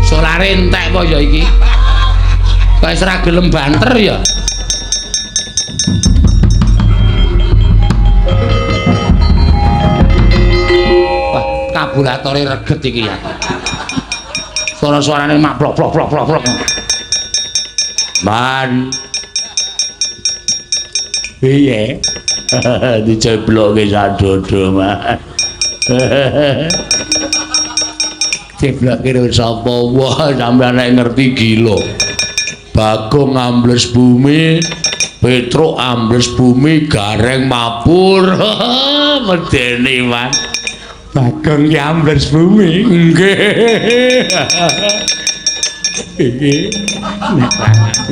Solare entek apa ya iki? Kok wis ora gelem banter ya? Wah, karburatore reget iki ya. Suara-suarane mak plok plok plok plok plok. Man. Piye? Diceblokke sadodo, Man. Ceblokke karo sapa? Wah, sampeyan nek ngerti gila. Bagong ambles bumi, Petruk ambles bumi, Gareng mabur. Medeni, Man. Bagong ki ambles bumi. Nggih. Iki nek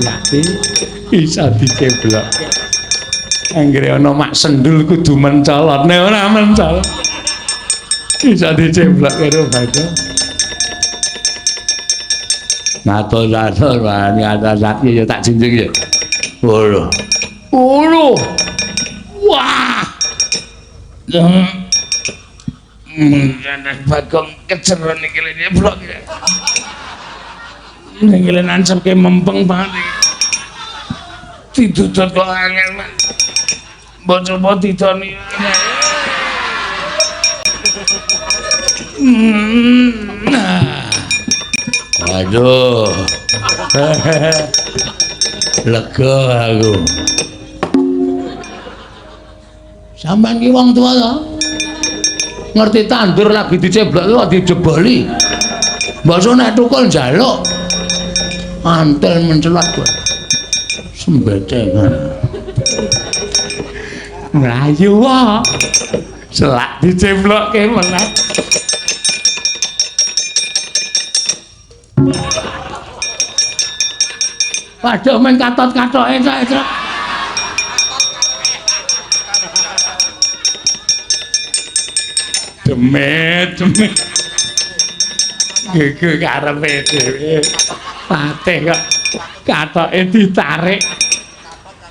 ati iso diceblokke. Anggere ana mak sendul kudu mencolot, nek ora mencolot iso diceblok karo Bagong. Ngatur-ngatur, ngatur-ngatur ya tak junjung ya. Waduh. Waduh. Wah. Bagong kejeron iki lene blok. Ning lene nancepke mempeng banget iki. Didudut kok angel, Mas. Mbok coba didoni. Nah. Aduh. Lega aku. Sampeyan ki wong tuwa to? Ngerti tandur lagi diceblok kok dijeboli. Mbok nek tukul njaluk. Antel mencelat kowe. Sembecengan. Mlayu wae. Selak diceblokke meneh. Waduh men katot-katoke cak truk. Demit, demit. Gege karepe dhewe. Patih kok katoke ditarik.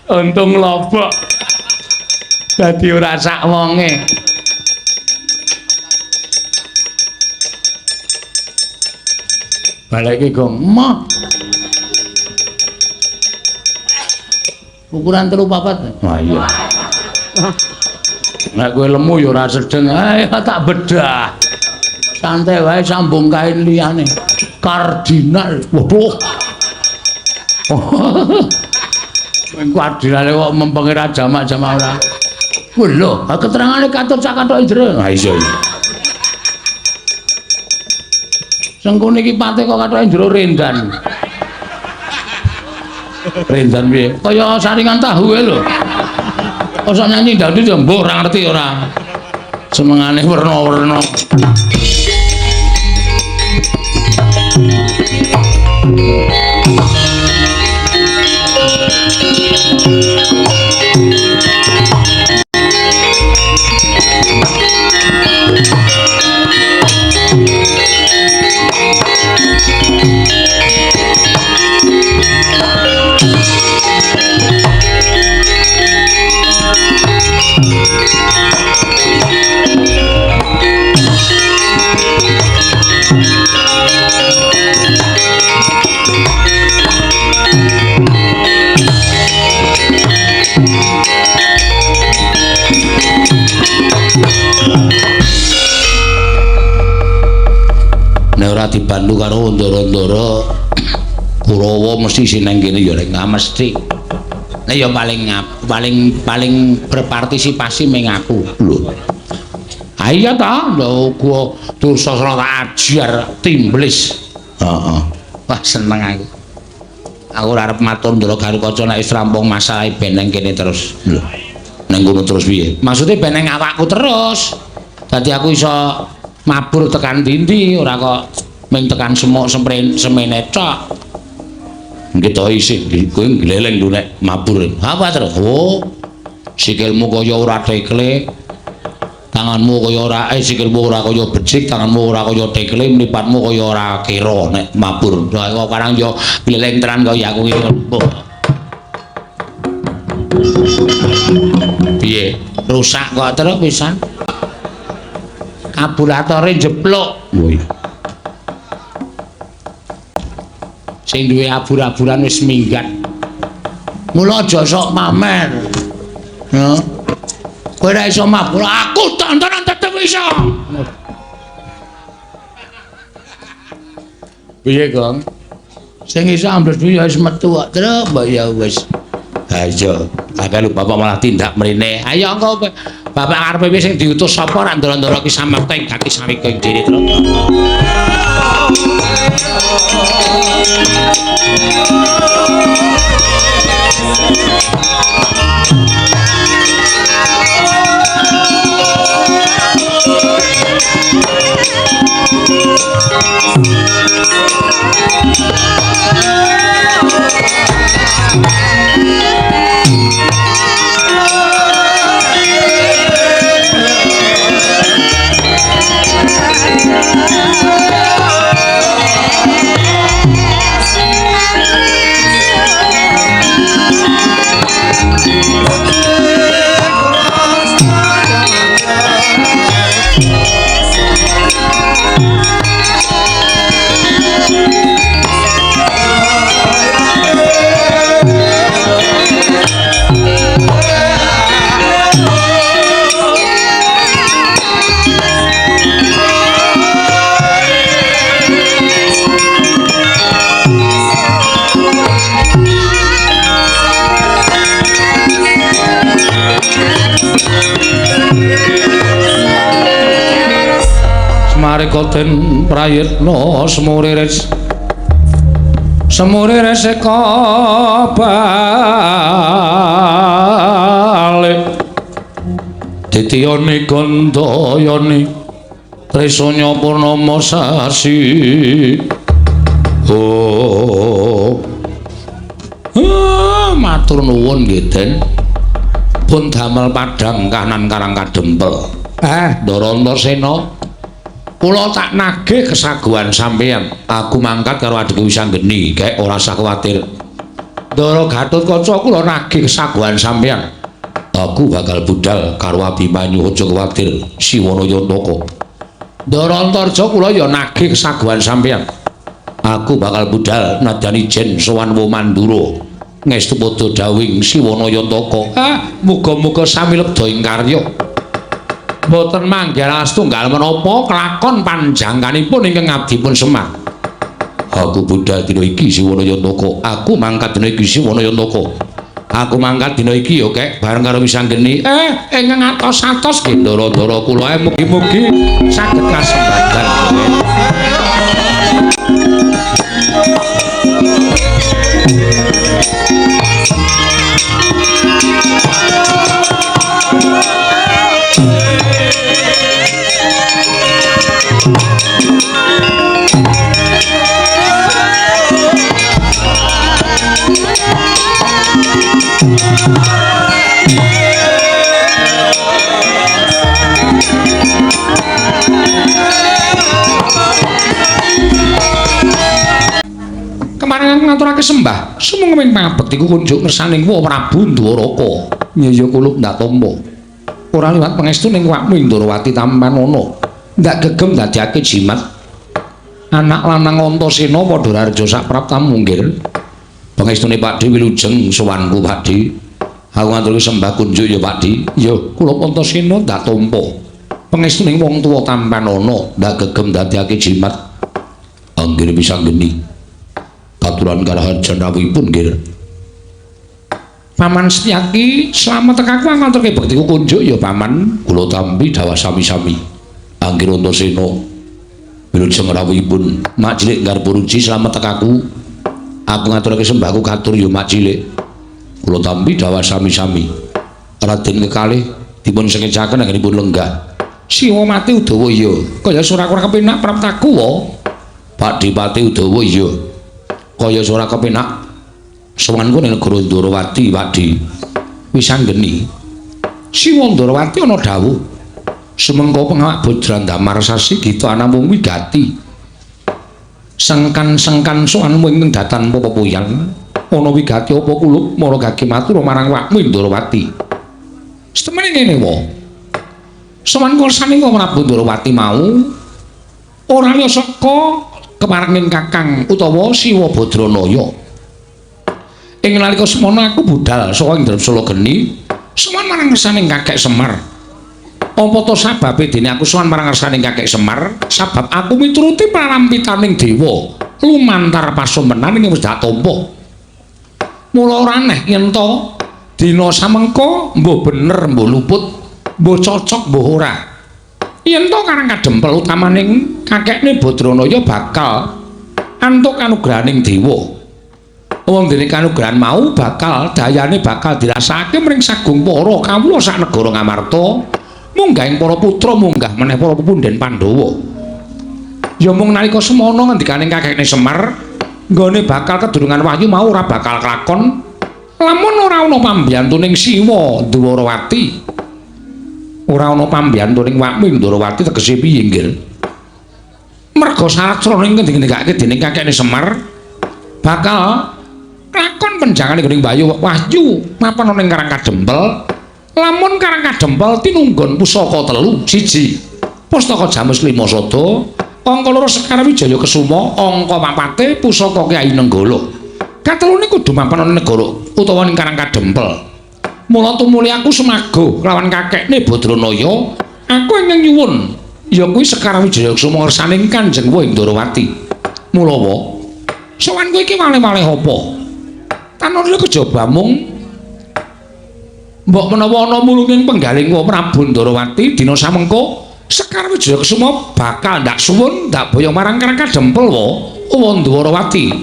Untung lobok. Dadi ora sak wonge. Baleke gong moh. Ukuran 3 4. Wah iya. Nek kowe lemu ya ora sedeng. Ayo tak bedah. Santai wae sambung kain liyane. Kardinal. Waduh. Kardinale kok mempenge ra jamak-jamak ora. Wah lho, keterangane katut sak kathoke jero. Ha iya iya. Sengkune iki pate kok kathoke jero rendan. Rendan piye? Kaya saringan tahu e lho. Kok nyanyi dangdut ya mbuh ora ngerti ora. Senengane werna-werna. Nek ora dibantu karo ndoro-ndoro Kurawa mesti sing nang kene ya rek mesti. Nek ya paling berpartisipasi ming aku lho. Ha iya ta, lho gua Dursasana tak ajar timblis. Heeh. Wah seneng aku. Aku ora arep matur ndoro Garukaca nek wis rampung masalahe ben nang kene terus. Lho. Nang kono terus piye? Maksude ben nang awakku terus. Dadi aku iso mabur tekan ndi-ndi ora kok ming tekan semok semene tok. Nggih to isih kowe ngleleng lho nek mabur. Apa terus? Oh. Sikilmu kaya ora tekle. Tanganmu kaya ora sikilmu ora kaya becik, tanganmu ora kaya tekle, mripatmu kaya ora kira nek mabur. Lah kok karang yo gleleng tenan kaya aku iki. Piye? Rusak kok terus pisan. Karburatore jeplok. Woi. Sing duwe abur-aburan wis minggat. Mula aja sok pamer. Ya. Kowe ora iso mabur, aku tontonan tetep iso. Piye, Gong? Sing iso ambles duwe ya wis metu kok, Truk, mbok ya wis. Ha iya, akeh lho bapak malah tindak mrene. Ayo engko bapak karepe piye sing diutus sapa ora ndoro-ndoro ki samekta ing gati sawika ing dhewe, Truk. Den Prayitna semuriris semuriris eka balik ditiyoni gandayani trisanya purnama sasi. Oh, matur nuwun nggih Den, pun damel padhang kahanan Karang Kadempel. Ndara Antasena, kula tak nagih kesaguhan sampeyan. Aku mangkat karo adhiku Wisanggeni, gek ora usah kuwatir. Ndara Gatotkaca kula nagih kesaguhan sampeyan. Aku bakal budal karo Abimanyu, aja kuwatir. Siwana Yantaka. Ndara Antarja kula ya nagih kesaguhan sampeyan. Aku bakal budal nadyan ijen sowan Mandura. Ngestu padha dawing Siwana Yantaka. Muga-muga sami lebda ing karya. Mboten manggih astunggal menapa kelakon panjangkanipun ingkang abdipun Semar. Aku budal dina iki Siwana Yantaka. Aku mangkat dina iki Siwana Yantaka. Aku mangkat dina iki ya kek bareng karo Wisanggeni. Ingkang atos-atos nggih ndara-ndara kula mugi-mugi saged kasembadan. Kemarin ngaturake sembah sumenging pangabektiku kunjuk ngersaning Wa Prabu Ndwaraka. Nyaya kulup ndak tampa. Ora liwat pangestu ning wakmu Ndrawati tampanana. Ndak gegem dadekake jimat. Anak lanang Antasena padha raharja sak praptamu nggir. Pangestune Pakdhe wilujeng sowanku Pakdhe. Aku ngaturake sembah kunjuk ya Pakdhe. Ya kulup Antasena ndak tampa. Pangestune wong tuwa tampanana ndak gegem dadekake jimat. Anggir Wisanggeni. Katuran karaharjan rawuhipun nggih. Paman Setyaki, slamet tekaku ngaturke bektiku kunjuk ya Paman. Kula tampi dawah sami-sami. Anggir Antasena wilujeng rawuhipun. Mak cilik Garpuruji slamet tekaku. Aku ngaturake sembahku katur ya mak cilik. Kula tampi dawah sami-sami. Raden kekalih dipun sengecaken anggenipun lenggah. Siwa mati Udawa ya. Kaya ora ora kepenak praptaku wa. Pak Dipati Udawa ya. Kaya ora kepenak sowanku ning negara Ndrawati Pakdhe. Wisanggeni Siwa Ndrawati ana dawuh sumengko pengawak Bajrandamar sasi gita anamung wigati. Sengkan-sengkan sowanmu ing datan pepoyan ana wigati apa kulup mara gage matur marang wakmu Ndrawati. Setemene ngene wa. Sowanku kersane Prabu Ndrawati mau ora liya saka kemarengin Kakang utawa Siwa Badranaya. Ing nalika semono aku budal saka ing dalem Sulogeni, sowan marang ngersaning Kakek Semar. Apa to sababe dene aku sowan marang ngersaning Kakek Semar? Sabab aku mituruti parampitaning dewa lumantar pasumenan ing wis dak tampa. Mula ora aneh yen to dina samengko mbuh bener mbuh luput, mbuh cocok mbuh ora. Yen to Karang Kadempel utamaning kakekne Badranaya bakal antuk kanugrahaning dewa. Wong dene kanugrahan mau bakal dayane bakal dirasakake mring sagung para kawula sak negara Ngamarta, munggah ing para putra munggah meneh para pepundhen Pandhawa. Ya mung nalika semono ngendikane kakekne Semar, nggone bakal kedurungan wahyu mau ora bakal kelakon lamun ora ana pambiyantuning Siwa Ndwarawati. Ora ana pambiyantuning wakmu Ndrawati tegese piye nggir? Merga sastra ing ngendikake dening kakekne Semar bakal lakon penjangane gering Bayu Wahyu mapan ana ing Karang Kadempel. Lamun Karang Kadempel tinunggon pusaka telu, siji Pustaka Jamus Lima Sada, angka loro Sekar Wijaya Kesuma, angka papate pusaka Kyai Nenggala. Katelune kudu mapan ana negara utawa ning Karang Kadempel. Mula tumuli aku semago lawan kakekne Badranaya, aku ingkang nyuwun ya kuwi Sekar Wijaya Kesuma ngersaning Kanjeng Ndrawati. Mula wa sowanku iki waleh-waleh apa? Tanpa kejaba mung mbok menawa ana mulunging penggaling wa Prabu Ndrawati dina samengko Sekar Wijaya Kesuma bakal ndak suwun ndak boyong marang Karang Kadempel wa Ndwarawati.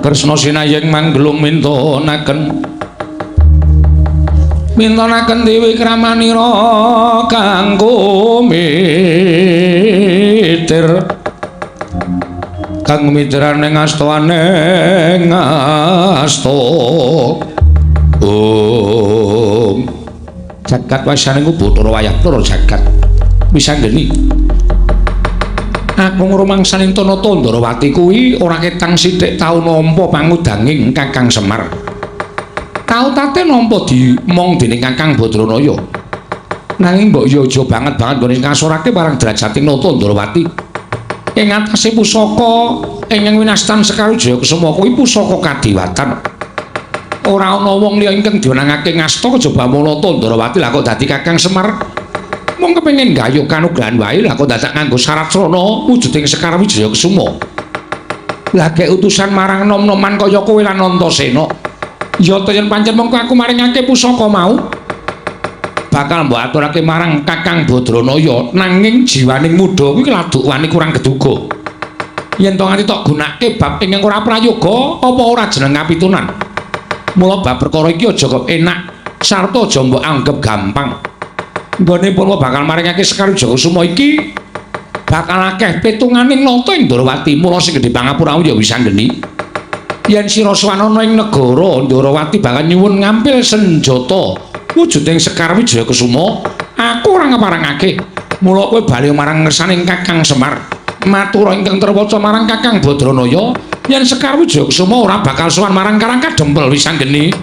Kresna sinayeng manggelung mintonaken mintonaken dewi kramanira kang kumitir kang mitrane ngastaane ngasta. Om jagat wasane ku Bathara wayah tur jagat wisanggeni. Aku ngrumangsani Tanata Ndrawati kuwi ora ketang sithik tau nampa pangudanging Kakang Semar. Tau tate nampa dimong dening Kakang Badranaya. Nanging mbok ya aja banget-banget nggone ngasorake marang derajating Nata Ndrawati. Ing atase pusaka ingkang winastan Sekar Wijaya Kesuma kuwi pusaka kadiwatan. Ora ana wong liya ingkang diwenangake ngasta kejaba Nata Ndrawati lah kok dadi Kakang Semar. Mung kepengin gayuh kanugrahan wae lah kok dadak nganggo syarat srana wujuding Sekar Wijaya Kesuma. Lah gek utusan marang nom-noman kaya kowe lan Antasena. Ya ta yen pancen mengko aku maringake pusaka mau bakal mbok aturake marang Kakang Badranaya, nanging jiwaning muda kuwi laduk wani kurang geduga. Yen to nganti tok gunake bab ingkang ora prayoga apa ora jeneng kapitunan. Mula bab perkara iki aja kok enak sarta aja mbok anggep gampang. Nggone pun bakal maringake Sekar Wijaya Kesuma iki bakal akeh pitunganing nata ing Ndrawati. Mula sing gedhe pangapuramu ya wisanggeni. Yen sira sowan ana ing negara Ndrawati bakal nyuwun ngampil senjata wujuding Sekar Wijaya Kesuma, aku ora ngeparengake. Mula kowe bali marang ngersaning Kakang Semar, matur ingkang terwaca marang Kakang Badranaya yen Sekar Wijaya Kesuma ora bakal sowan marang Karang Kadempel wisanggeni.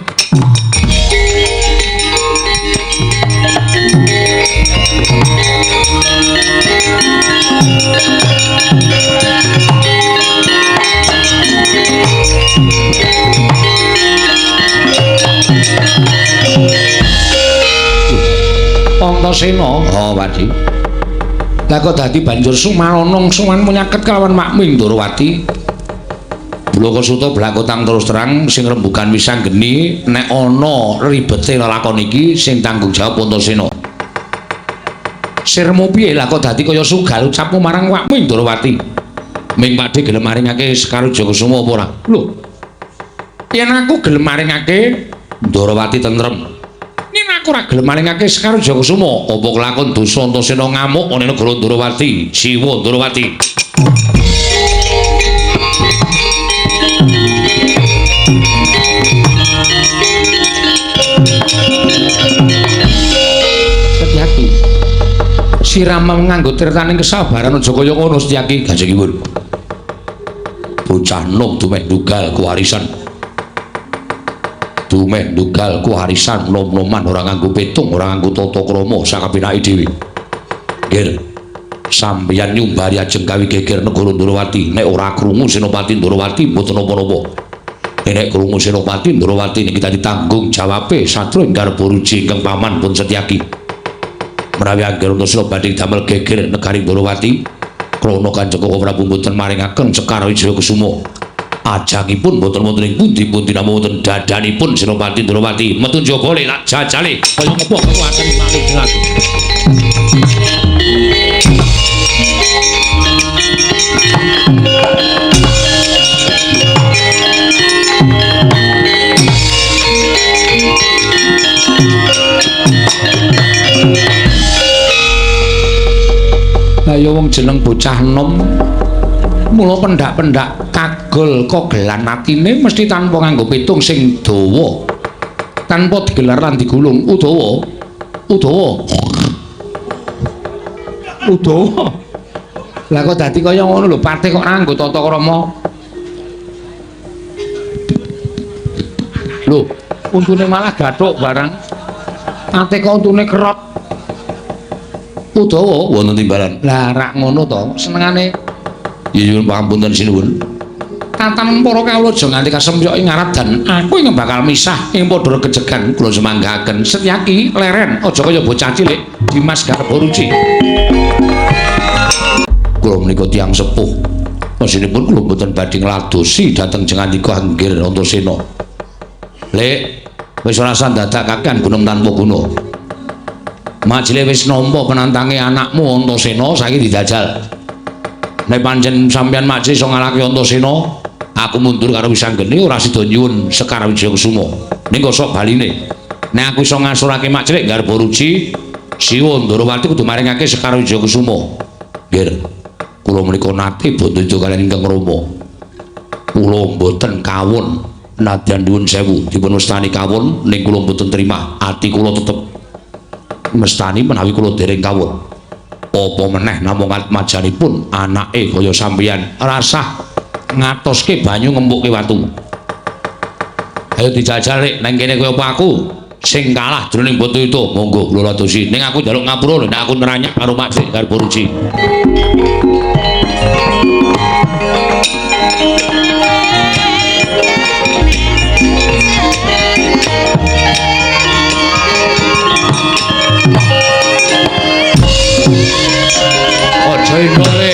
Antasena, oh Padi. Lah kok dadi banjur sumanonong sowan munyaket kelawan makmu Ndrawati. Blaka Suta blakotang terus terang sing rembugan wisanggeni nek ana ribete lelakon iki sing tanggung jawab Antasena. Sirmu piye lah kok dadi kaya sugal ucapmu marang wakmu Ndrawati. Ming Pakde gelem maringake Sekar Wijaya Kesuma apa ora? Lho. Yen aku gelem maringake Ndrawati tentrem. Yen aku ora gelem maringake Sekar Wijaya Kesuma, apa kelakon dosa Antasena ngamuk ana negara Ndrawati, Siwa Ndrawati. Setyaki. Sirama nganggo tirtaning kesabaran aja kaya ngono Setyaki gajengipun. Bocah nom dumeh ndugal kewarisan. Dumeh ndugal kewarisan nom-noman ora nganggo petung, ora nganggo tata krama sakapenake dhewe. Nggih. Sampeyan nyumbari ajeng gawe geger negara Ndrawati, nek ora krungu Senopati Ndrawati mboten napa-napa. Nek krungu Senopati Ndrawati niki dadi tanggung jawabe satru ing garba ruji ingkang paman pun Setyaki. Menawi angger Antasena badhe damel geger negari Ndrawati, krana Kanjeng Koko Prabu mboten maringaken Sekar Wijaya Kesuma. Ajangipun mboten wonten ing pundi-pundi namung wonten dadanipun Senopati Ndrawati. Metu njaba le tak jajale kaya ngapa kekuatan malih lagi. Lah ya wong jeneng bocah enom mula pendak-pendak kagol kogelan atine mesti tanpa nganggo pitung sing dawa, tanpa digelar lan digulung udawa udawa udawa. Lah kok dadi kaya ngono lho, patih kok nganggo tata krama. Lho, untune malah gathuk barang. Patih kok untune kerot. Udawa wonten timbalan. Lah rak ngono to, senengane. Ya nyuwun pangapunten sinuwun. Tatanan para kawula aja nganti kasemyok ing ngarep dan aku ing bakal misah ing padha regejegan kula semanggaken. Setyaki leren aja kaya bocah cilik Dimas Garba Ruci. Kula menika tiyang sepuh. Masinipun kula mboten badhe ngladosi dhateng jengandika Anggir Antasena. Lek, wis ora usah dadak kakean gunung tanpa guna. Majelis wis nampa penantange anakmu Antasena saiki dijajal. Nek pancen sampeyan Majelis iso ngalahke Antasena, aku mundur karo Wisanggeni ora sida nyuwun Sekar Wijaya Kusuma. Ning kosok baline. Nek aku iso ngasurake Majelis garba ruci, Siwa Ndarawati kudu maringake Sekar Wijaya Kusuma. Nggih. Kula menika nate bandha kaliyan ingkang Rama. Kula mboten kawon nadyan nyuwun sewu dipun wastani kawon ning kula mboten terima. Ati kula tetep mestani menawi kula dereng kawon. Apa meneh namung atmajanipun anake kaya sampeyan rasah ngatoske banyu ngempukke watu. Ayo dijajal rek nang kene kaya apa aku sing kalah jroning Bantayuda. Monggo kula ladosi. Ning aku njaluk ngapura lho nek aku neranyak karo Mak Garba Ruci. Aja indole.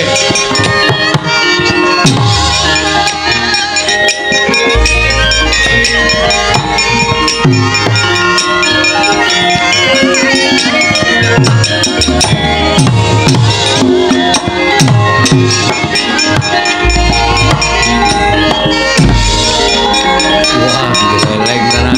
Wah, digeleng tenan.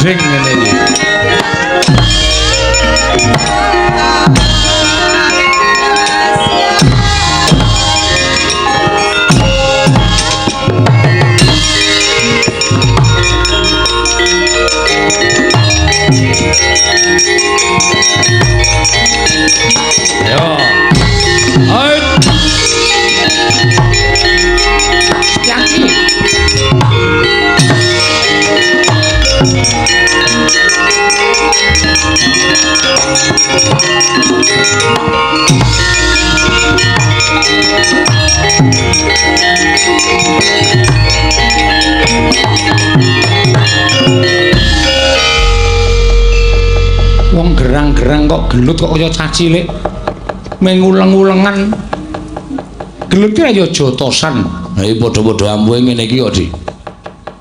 Tanding ngene iki. Ayo. Hai. Yaki. Wong gerang-gerang kok gelut kok kaya cah cilik. Menguleng-ulengan. Gelut ki ya jotosan. Ha iki padha-padha ampuhe ngene iki kok, Dik.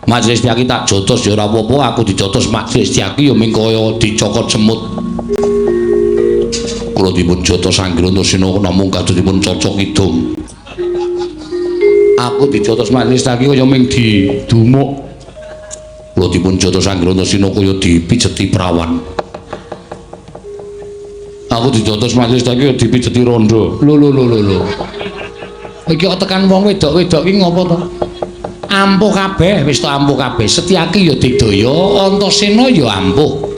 Majelis Tyaki tak jotos ya ora apa-apa, aku dijotos Majelis Tyaki ya ming kaya dicokot semut. Kula dipun jotos Anggir Antasena namung kados dipun cocok kidung. Aku dijotos Majelis Tyaki kaya ming didumuk. Kula dipun jotos Anggir Antasena kaya dipijeti prawan. Aku dijotos Majelis Tyaki kaya dipijeti rondo. Lho lho lho lho. Iki kok tekan wong wedok-wedok iki ngopo to? Ampuh kabeh, wis to ampuh kabeh. Setyaki ya digdaya, Antasena ya ampuh.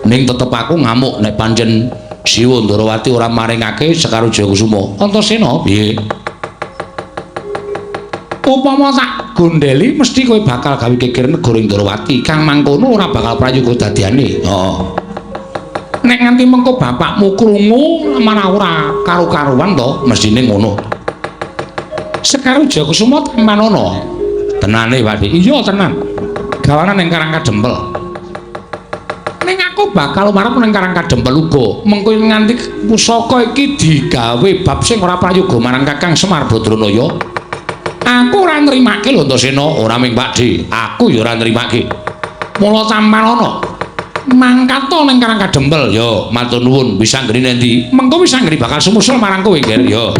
Ning tetep aku ngamuk nek pancen Siwa Ndarawati ora maringake Sekar Wijaya Kusuma. Antasena piye? Upama tak gondeli mesti kowe bakal gawe geger negara Ndarawati. Kang mangkono ora bakal prayoga dadiane. Heeh. Nek nganti mengko bapakmu krungu malah ora karu-karuan to, mestine ngono. Sekar Wijaya Kusuma tampanana. Tenane, Pak. Iya, tenan. Gawanan ning Karang Kadempel. Ning aku bakal marep ning Karang Kadempel uga. Mengko nganti pusaka iki digawe bab sing ora prayoga marang Kakang Semar Badranaya. Aku ora nrimake lho Antasena, ora ming Pak D. Aku ya ora nrimake. Mula tampanana. Mangkat to ning Karang Kadempel. Ya, matur nuwun. Wisanggeni endi? Mengko Wisanggeni bakal sumusul marang kowe, Ger. Ya.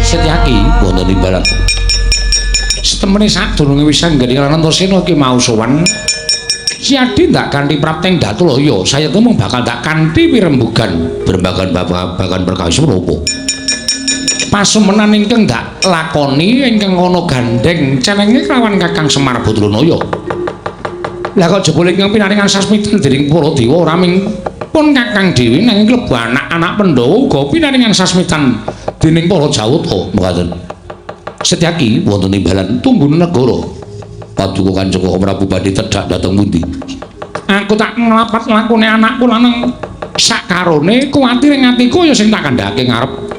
Setyaki wonten imbalan. Setemene sadurunge Wisanggeni lan Antasena iki mau sowan, Siadi ndak kanthi prapteng Datulaya, sayekte mung bakal ndak kanthi pirembugan berbagan babagan perkawis menapa. Pasumenan ingkang dak lakoni ingkang ana gandheng cenenge kelawan Kakang Semar Badranaya. Lah kok jebul ingkang pinaringan sasmitan dening para dewa ora ming pun Kakang dhewe nanging klebu anak-anak Pandhawa uga pinaringan sasmitan dening para Jawata. Mekaten. Setyaki wonten imbalan tunggun negara. Paduka Kanjeng Prabu badhe tedhak dhateng pundi? Aku tak nglapat lakune anakku lanang sakarone kuwatir ing atiku ya sing tak kandhake ngarep.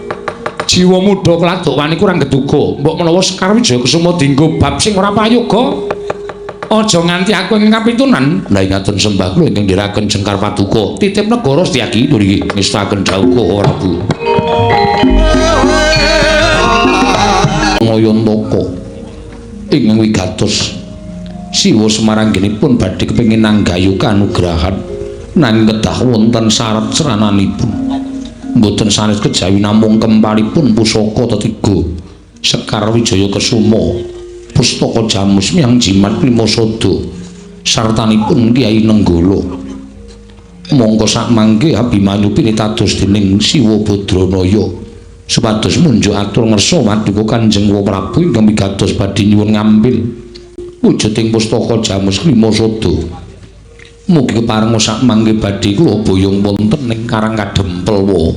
Jiwa muda keladuk wani kurang geduga. Mbok menawa Sekar Wijaya Kusuma dienggo bab sing ora prayoga. Aja nganti aku ing kapitunan. Lah ingaten sembah kula ingkang ndherekaken jengkar paduka. Titip negara Setyaki nggih ngestakaken dawuh Prabu. Ngayantaka ingkang wigatos Siwa Semaranggenipun badhe kepengin nanggayu kanugrahan nanging kedah wonten syarat srananipun. Mboten sanes kejawi namung kempalipun pusaka tetiga Sekar Wijaya Kesuma, pustaka Jamus Miang Jimat Klimasada sartanipun Kyai Nenggala. Mongko sakmangke Abimanyu pinitados dening Siwa Badranaya supados munjuk atur ngersa paduka Kanjeng Prabu ingkang wigatos badhe nyuwun ngampil wujuding pustaka Jamus Klimasada. Mugi keparenga sakmangke badhe kula boyong wonten ing Karang Kadempelwa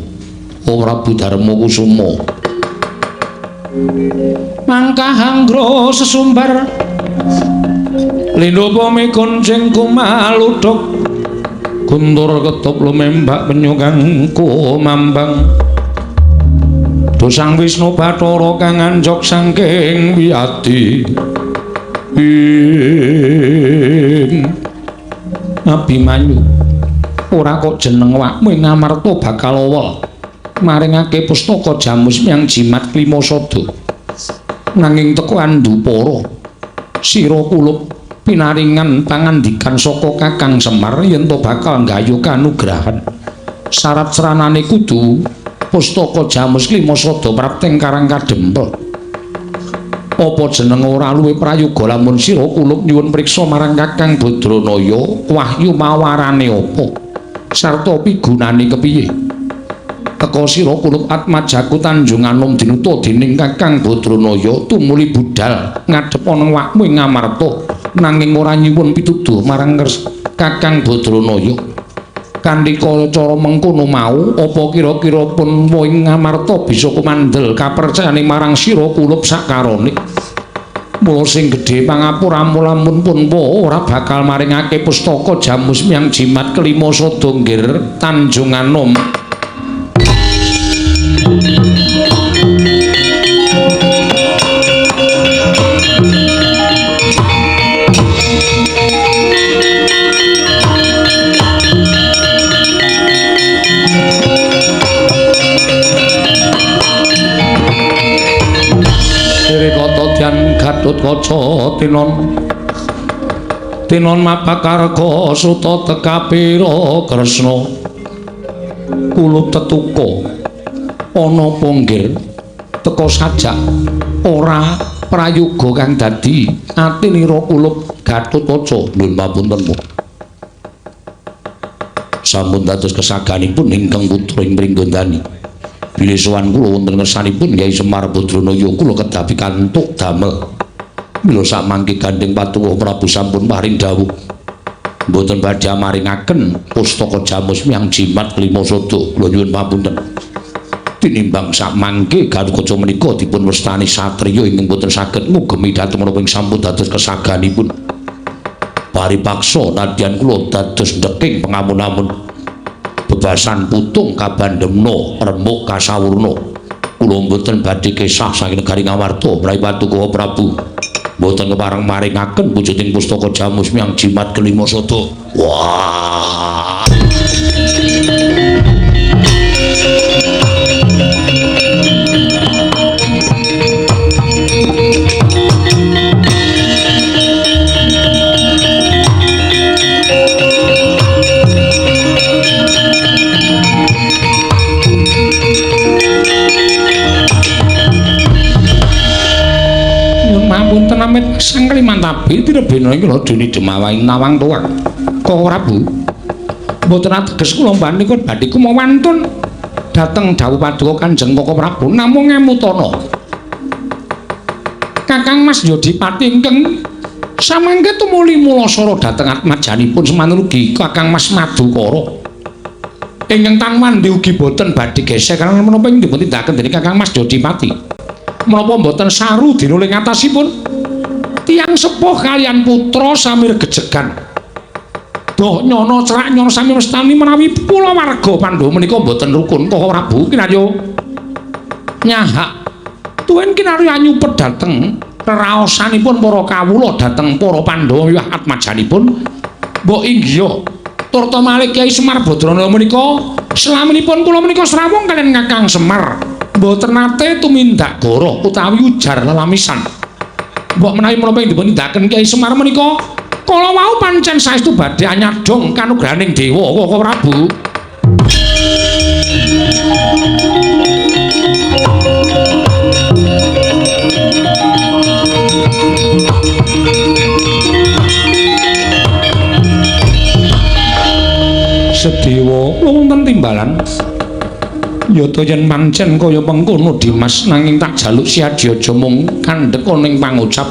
Prabu Darma Kusuma. Mangkah anggra sesumbar lindha mikoncing kumaludhuk guntur ketop lumembak penyu kang kumambang dosang Wisnu Bathara kang anjog saking wiyadi. Abimanyu ora kok jeneng awakmu ing Amarta bakal owel maringake pustaka Jamus Miang Jimat Klimasada nanging teko andupara sira kulup pinaringan pangandikan saka Kakang Semar yen to bakal nggayuh kanugrahan. Syarat sranane kudu pustaka Jamus Klimasada prapteng Karang Kadempel. Apa jeneng ora luwih prayoga lamun sira kulup nyuwun priksa marang Kakang Badranaya wahyu mawarane apa sarta pigunane kepiye? Teka sira kulup atmajaku Tanjung Anom dinuta dening Kakang Badranaya tumuli budhal ngadhep ana awakmu ing Amarta nanging ora nyuwun pituduh marang Kakang Badranaya. Kanthi cara mengkono mau apa kira-kira pun ing Amarta bisa kumandel kapercayane marang sira kulup sakarone? Mula sing gedhe pangapuramu lamun pun ora bakal maringake pustaka Jamus Miang Jimat Klimasada nggir Tanjung Anom. Gatotkaca tinon tinon mapakarga suta tekapira Kresna kulup tetuka ana ponggir teka sajak ora prayoga kang dadi atinira kulup Gatotkaca. Nuwun papunten mu sampun dados kesaganipun ingkang putra ing Pringgondani. Bilih sowan kula wonten ngersanipun Kyai Semar Badranaya kula kedah pikantuk damel. Mila samangke gandheng patuwuh Prabu sampun paring dawuh mboten badhe maringaken pustaka Jamus Miang Jimat Klimasada. Kula nyuwun papunten. Tinimbang samangke Gatotkaca menika dipun wastani satriya ingkang boten saged ngugemi dhateng menapa ing sampun dados kesaganipun. Paripaksa nadyan kula dados ndeking pengamun-amun bebasan putung kabandemna remuk kasawurna. Kula mboten badhe kesah saking negari Ngamarta mrawi patuko Prabu mboten kepareng maringaken wujuding pustaka Jamus Miang Jimat Klimasada. Wah. Mapunten amit sang Klimantabi tirebena ing ladeni Demawaing Nawang Tuwak. Koko Prabu mboten ateges kula mbanika badhe kumawantun Dhateng dawuh paduka Kanjeng Koko Prabu namung ngemutana. Kakang Mas Yodipati ingkang samangke tumuli mulasara dhateng atmajanipun semanten ugi Kakang Mas Madukara. Ingkang tan wandi ugi boten badhe gesek karena menapa ing dipun tindakaken dening Kakang Mas Yodipati. Menapa boten saru dinuling atasipun? Tiyang sepuh kaliyan putra sami regejegan. Doh nyono cerak nyono sami mestani menawi kulawarga Pandhawa menika boten rukun Koko Prabu kinarya nyahak. Tuwin kinarya nyupet dhateng reraosanipun para kawula dhateng para Pandhawa wiwah atmajanipun. Mbok inggih turta malih Kyai Semar Badrana menika selaminipun kula menika srawung kaliyan Kakang Semar mboten nate tumindak goroh utawi ujar lelamisan. Mbok menawi menapa ing dipun tindakaken Kyai Semar menika kala wau pancen saestu badhe anyadong kanugrahaning dewa Koko Prabu. Sedewa wonten timbalan yata yen pancen kaya mengkono Dimas nanging tak jaluk siadi aja mung kandhek ana ing pangucap.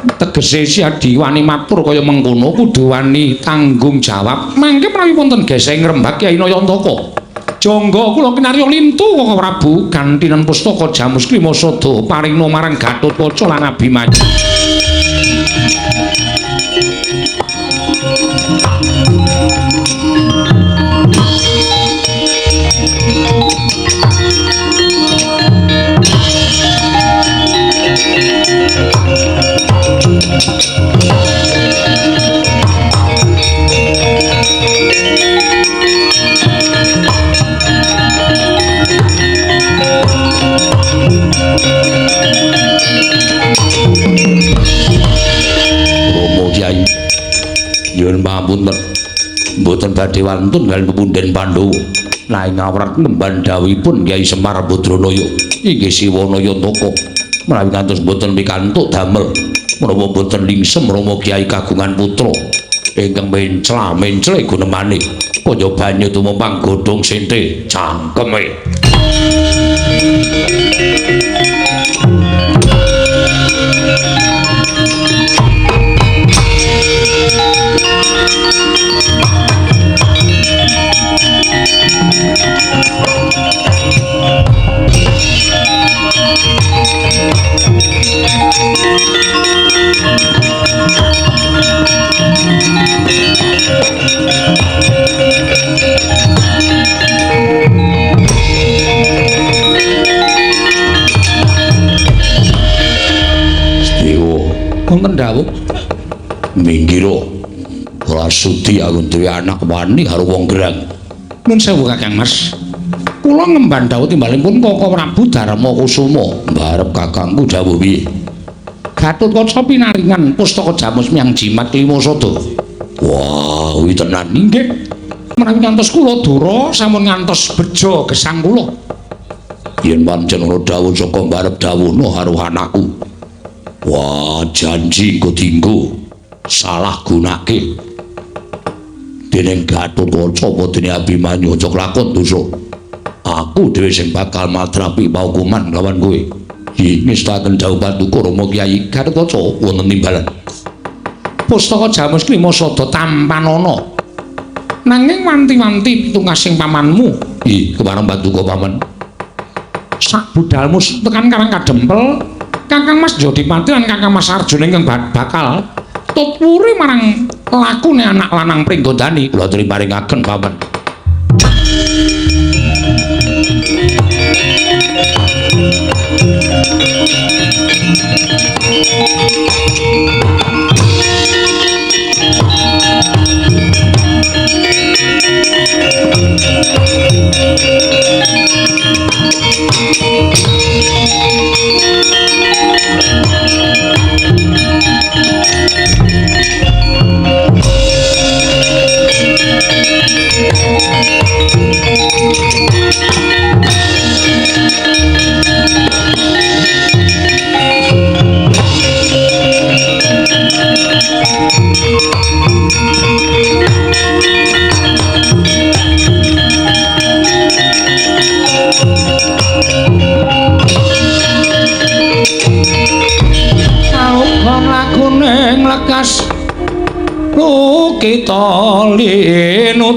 Tegese siadi wani matur kaya mengkono kudu wani tanggung jawab. Mangke menawi wonten geseh ngrembak Kyai Nayantaka. Jangga kula kinarya lintu Koko Prabu gantinen pustaka Jamus Klima Sada paringna marang Gatotkaca lan Abimanyu. Romo Kyai nyuwun pangapunten mboten badhe wantun kaliyan pepunden Pandhawa nanging awrat nemban dawuhipun Kyai Semar Badranaya inggih Siwa Nayantaka menawi ngantos mboten pikantuk damel menapa mboten lingsem Rama Kyai kagungan putra ingkang mencla-mencle gunemane kaya banyu tumempang godhong sente cangkeme. Sedewa wonten dawuh minggira ora sudi aku duwe anak wani karo wong gerang. Nun sewu Kakang Mas, kula ngemban dawuh timbalipun Koko Prabu Darma Kusuma. Mbarep kakangku dawuh piye? Gatotkaca pinaringan pustaka Jamus Miang Jimat Klima Sada. Wah, kuwi tenan inggih. Menawi ngantos kula dura sampun ngantos bejo gesang kula. Yen pancen ana dawuh saka mbarep dawuhna karo anakku. Wah, janji engko dinggo salah gunake. Dening Gatotkaca apa dene Abimanyu aja kelakon dosa. Aku dhewe sing bakal matrapi paukuman lawan kowe. Nggih, ngestaken dawuh paduka Rama Kyai Gatotkaca wonten timbalan. Pustaka Jamus Klima Sada tampanana. Nanging wanti-wanti pitungasing pamanmu. Nggih, kepareng paduka paman. Sak budalmu tekan Karang Kadempel, Kakang Mas Jodipati lan Kakang Mas Arjuna ingkang bakal tutwuri marang lakune anak lanang Pringgondani. Kula aturi paringaken paman.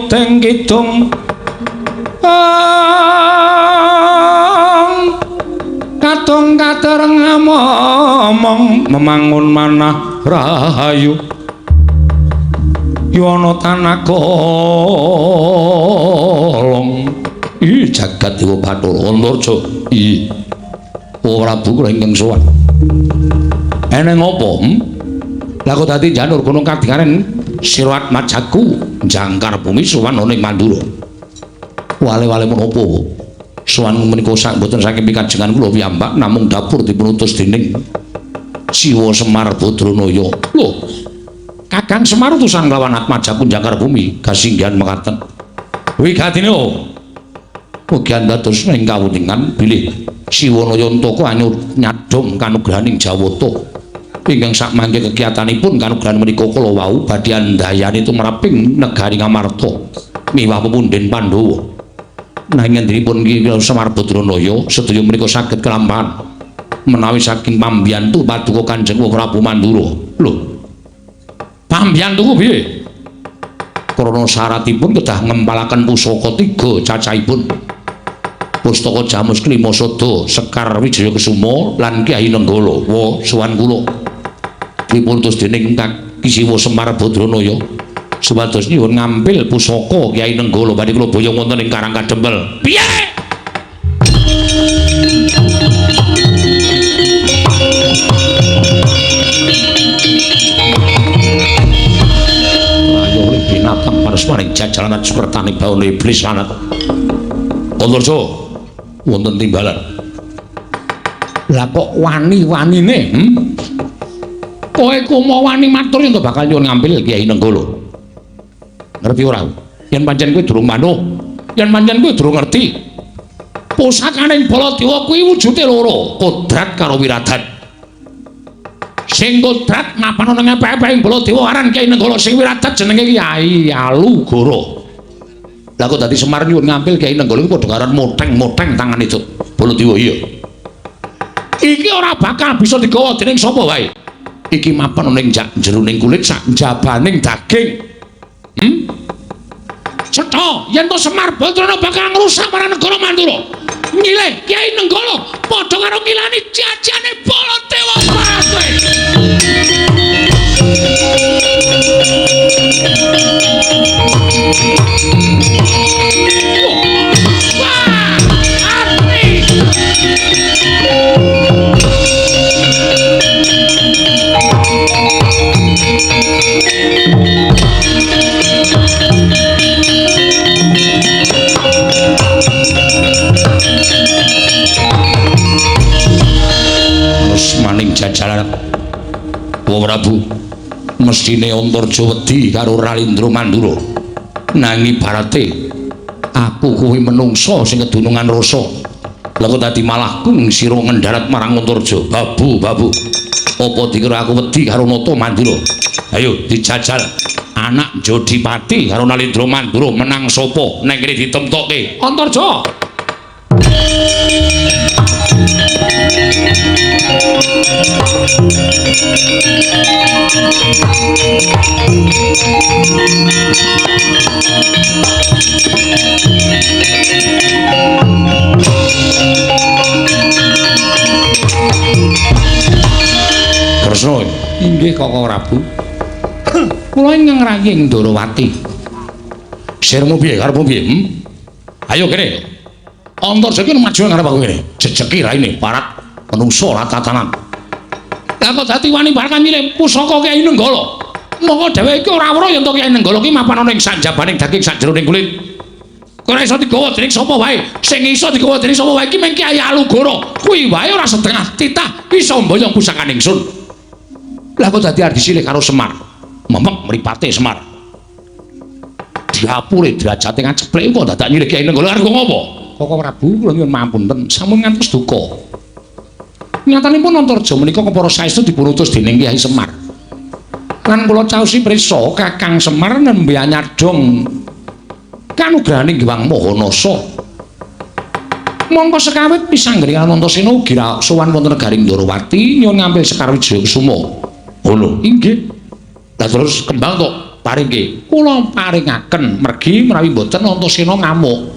Mudeng kidung katung katereng momong memangun manah rahayu yono tanah kolong. Ih jagat dewa Bathara Antarja. Ih Prabu kula ingkang sowan. Eneng apa? Lah kok dadi janur gunung kadingaren Sira Atmajaku jangkar bumi sowan ana ing Mandura. Wale-wale menapa? Sowan menika sak mboten saking pikajengan kula piyambak namung dapur dipun utus dening Siwa Semar Badranaya. Lho, Kakang Semar utusan lawan Atmajaku jangkar bumi kasinggihan mekaten. Wigatine ugi dados ing kawuningan bilih Siwa Nayantaka anyur nyadhong kanugrahaning Jawata. Ingkang sakmangke kegiatanipun kanugrahan menika kala wau badhe andayani tumraping negari Ngamarta miwah pepundhen Pandhawa. Nanging ngendinipun Ki Semar Badranaya sedaya menika saged kelampahan menawi saking pambiyantu paduka Kanjeng Prabu Mandura. Lho, pambiyantu piye? Krana syaratipun kedah ngempalaken pusaka 3 cacahipun. Pustaka Jamus Klima Sada, Sekar Wijaya Kesuma lan Kyai Nenggala. Wa sowan kula dipun utus dening Ki Siwa Semar Badranaya supados nyuwun ngampil pusaka Kyai Nenggala badhe kula boyong wonten ing Karang Kadempel. Piye? Ayo binatang parasmaning jajalan sukertane bawana iblis lanat. Antarja wonten timbalan. Lah kok wani-wanine? Kowe kumo wani matur yen bakal nyuwun ngampil Kyai Nenggala. Ngerti ora? Yen pancen kowe durung manuh, yen pancen kowe durung ngerti. Pusakaning Baladewa kuwi wujude loro, kodrat karo wiradat. Sing kodrat mapan ana ngepek-epek Baladewa aran Kyai Nenggala, sing wiradat jenenge Kyai Alugoro. Lah kok dadi Semar nyuwun ngampil Kyai Nenggala iku padha karo moteng-moteng tangane Baladewa. Iya. Iki ora bakal bisa digawa dening sapa wae. Iki mapan ana ing jeroning kulit sak njabaning daging. Cetha yen to Semar Badrana bakal ngrusak marang negara Mandura. Nyilih Kyai Nenggala padha karo ngilani jajane Baladewa kowe. Wah, ati. Terus maning jajaran Wa Prabu mestine Antarja wedi karo Ralindra Mandura. Nanging ibarate aku kuwi menungsa sing kedunungan rasa. Lah kok dadi malah kung sira ngendharat marang Antarja. Babu, babu. Apa dikira aku wedi karo Nata Mandura? Ayo dijajal. Anak Jodipati karo Nalindra Mandura menang sapa? Neng kene ditemtokke. Antarja. Kresna inggih Kaka Prabu. Kula ingkang ngrayi ing Ndorowati. Sirmu piye karepmu piye? Ayo kene. Antarja iki maju ngarep aku kene. Jejeki raine parat menungso ratatanan. Lah kok dadi wani barang nyilih pusaka Kyai Nenggala. Mongko dheweke iki ora weruh yen to Kyai Nenggala ki mapan ana ing sanjabaning daging sakjeroning kulit. Ora iso digawa dening sapa wae. Sing iso digawa dening sapa wae iki mung Kyai Alugoro. Kuwi wae ora setengah titah iso mboyong pusakane ingsun. Lah kok dadi arep disilih karo Semar. Memek mripate Semar. Diapure derajate ngaceplek kok dadak nyilih Kyai Nenggala arep ngopo? Kaka Prabu kula nyuwun mampunten sampun ngantos duka. Nyatanipun Antarja menika kepara saestu dipun utus dening Kyai Semar. Lan kula caosi prisa Kakang Semar nembe anyadhong kanugrahaning Hyang Mahanasa. Mongko sekawit pisanggeni Anantasena ugi sowan wonten negaring Ndorowati nyuwun ngampil Sekar Wijaya Kusuma. Ngono, inggih. Lah terus kembang to Paringke. Kula paringaken mergi menawi mboten Antasena ngamuk.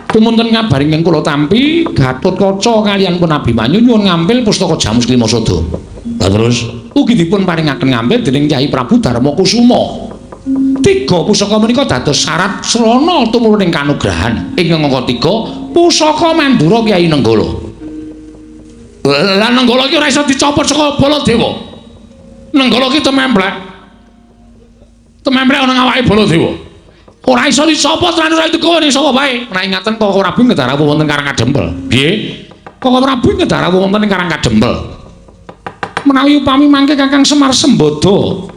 Tumunten kabar ingkang kula tampi Gatotkaca kaliyan pun Abimanyu nyuwun ngampil pustaka Jamus Klima Sada. Lah terus ugi dipun paringaken ngampil dening Kyai Prabu Darma Kusuma. Tiga pusaka menika dados syarat srana tumurun kanugrahan. Ingkang angka 3 pusaka Mandura Kyai Nenggala. Lah Nenggala iki ora iso dicopot saka Baladewa. Nenggala iki tememplek. Tememplek ana awake Baladewa. Ora iso dicopot lan ora dikoni sapa bae. Nek ingaten Koko Prabu ngedarawu wonten Karang Kadempel. Piye? Koko Prabu ngedarawu wonten ing Karang Kadempel. Menawi upami mangke Kakang Semar Sembada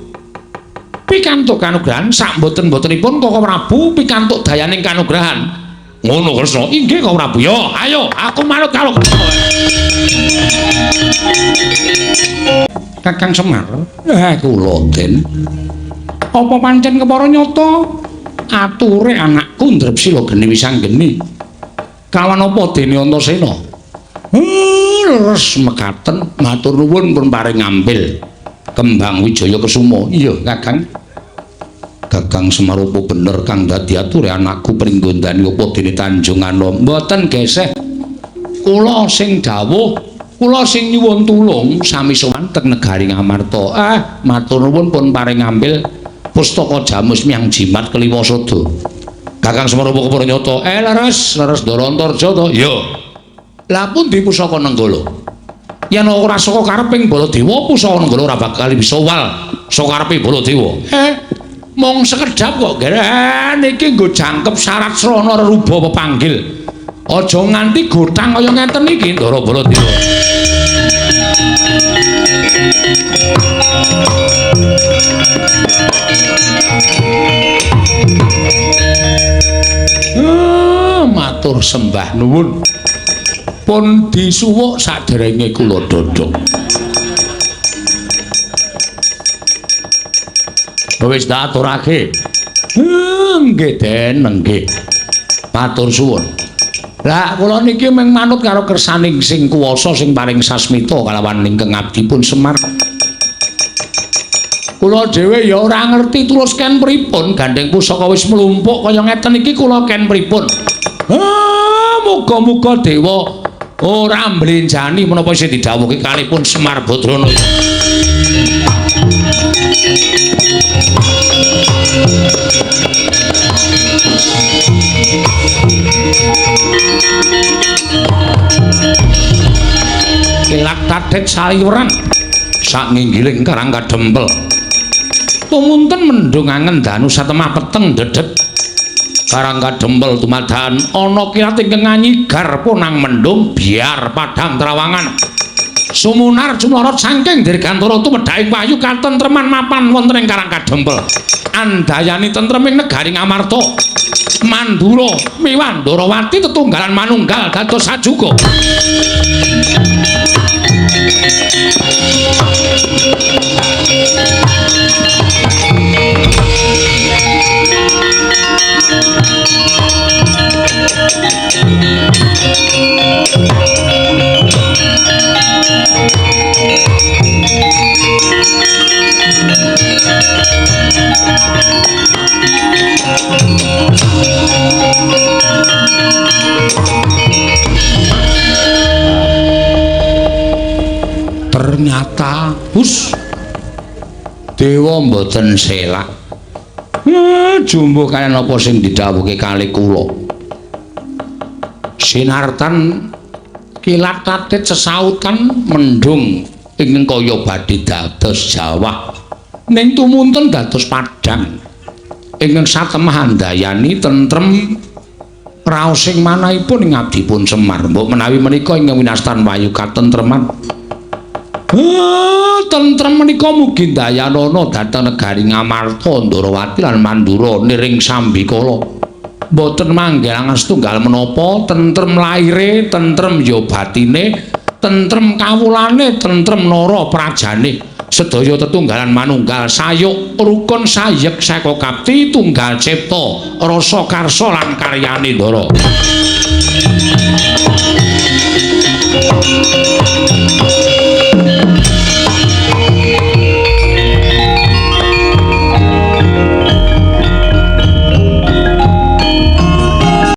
pikantuk kanugrahan sak mboten-mbotenipun Koko Prabu pikantuk dayaning kanugrahan. Ngono Kresna. Inggih Koko Prabu. Yo, ayo aku manut karo Kresna. Kakang Semar, kula Den. Apa pancen kepara nyata ature anakku Ndrepsila geni wisanggeni. Kawan apa dene Antasena? Leres mekaten matur nuwun pun paring ngambil Kembang Wijaya Kesuma. Iya, Kakang. Kakang Semar apa bener kang dadi ature anakku pringgondani apa dene Tanjung Anom? Mboten geseh. Kula sing dawuh, kula sing nyuwun tulung sami sowan teng negari Ngamarta. Matur nuwun pun paring ngambil pustaka Jamus Miang Jimat Kelima Sada. Kakang Semar apa kepara nyata? Leres, leres Ndara Antarja to? Iya. Lah pundi pusaka Nenggala? Yen ora saka kareping Baladewa, pusaka Nenggala ora bakal bisa wal saka karepe Baladewa. Mung sekedhap kok, niki nggo jangkep syarat srana reruba pepanggil. Aja nganti gotang kaya ngeten iki Ndara Baladewa. Matur sembah nuwun. Pun disuwuk saderenge kula dodok. Wis tak aturake. Nggih Den, nggih. Matur suwun. Lah kula niki mung manut karo kersaning sing kuwasa sing paring sasmita kalawan ingkang abdipun Semar. Kula dhewe ya ora ngerti tulus ken pripun gandeng pusaka wis mlumpuk kaya ngeten iki kula ken pripun. Muga-muga dewa ora mblenjani menapa isih didhawuhke kalipun Semar Badrana. Kilat tadet saliweran sak nginggiling Karang Kadempel. Tumunten mendung angen danu satemah peteng dedet. Karang Kadempel tumadan ana kilat ingkang nganyigar punang mendung biar padang trawangan. Sumunar cumlorot saking dirgantara tumedhaking wahyu katentreman mapan wonten ing Karang Kadempel. Andayani tentreming negari Ngamarta. Mandura miwah Ndorowati tetunggalan manunggal dados sajuga. Ternyata hus dewa mboten selak. Jumbuh kaliyan apa sing didhawuhke kalih kula. Sinartan kilat tatit sesautan mendung ingkang kaya badhe dados jawah ning tumunten dados padhang ingkang satemah andayani tentrem raosing manahipun ing abdipun Semar. Mbok menawi menika ingkang winastan wayu katentreman. Tentrem menika mugi ndayanana dhateng negari Ngamarta, Ndorowati lan Mandura niring sambikala. Mboten manggilangan setunggal menapa, tentrem laire, tentrem ya batine, tentrem kawulane, tentrem nara prajane. Sedaya tetunggalan manunggal sayuk rukun sayek seka kapti tunggal cipta rasa karsa lan karyane Ndara.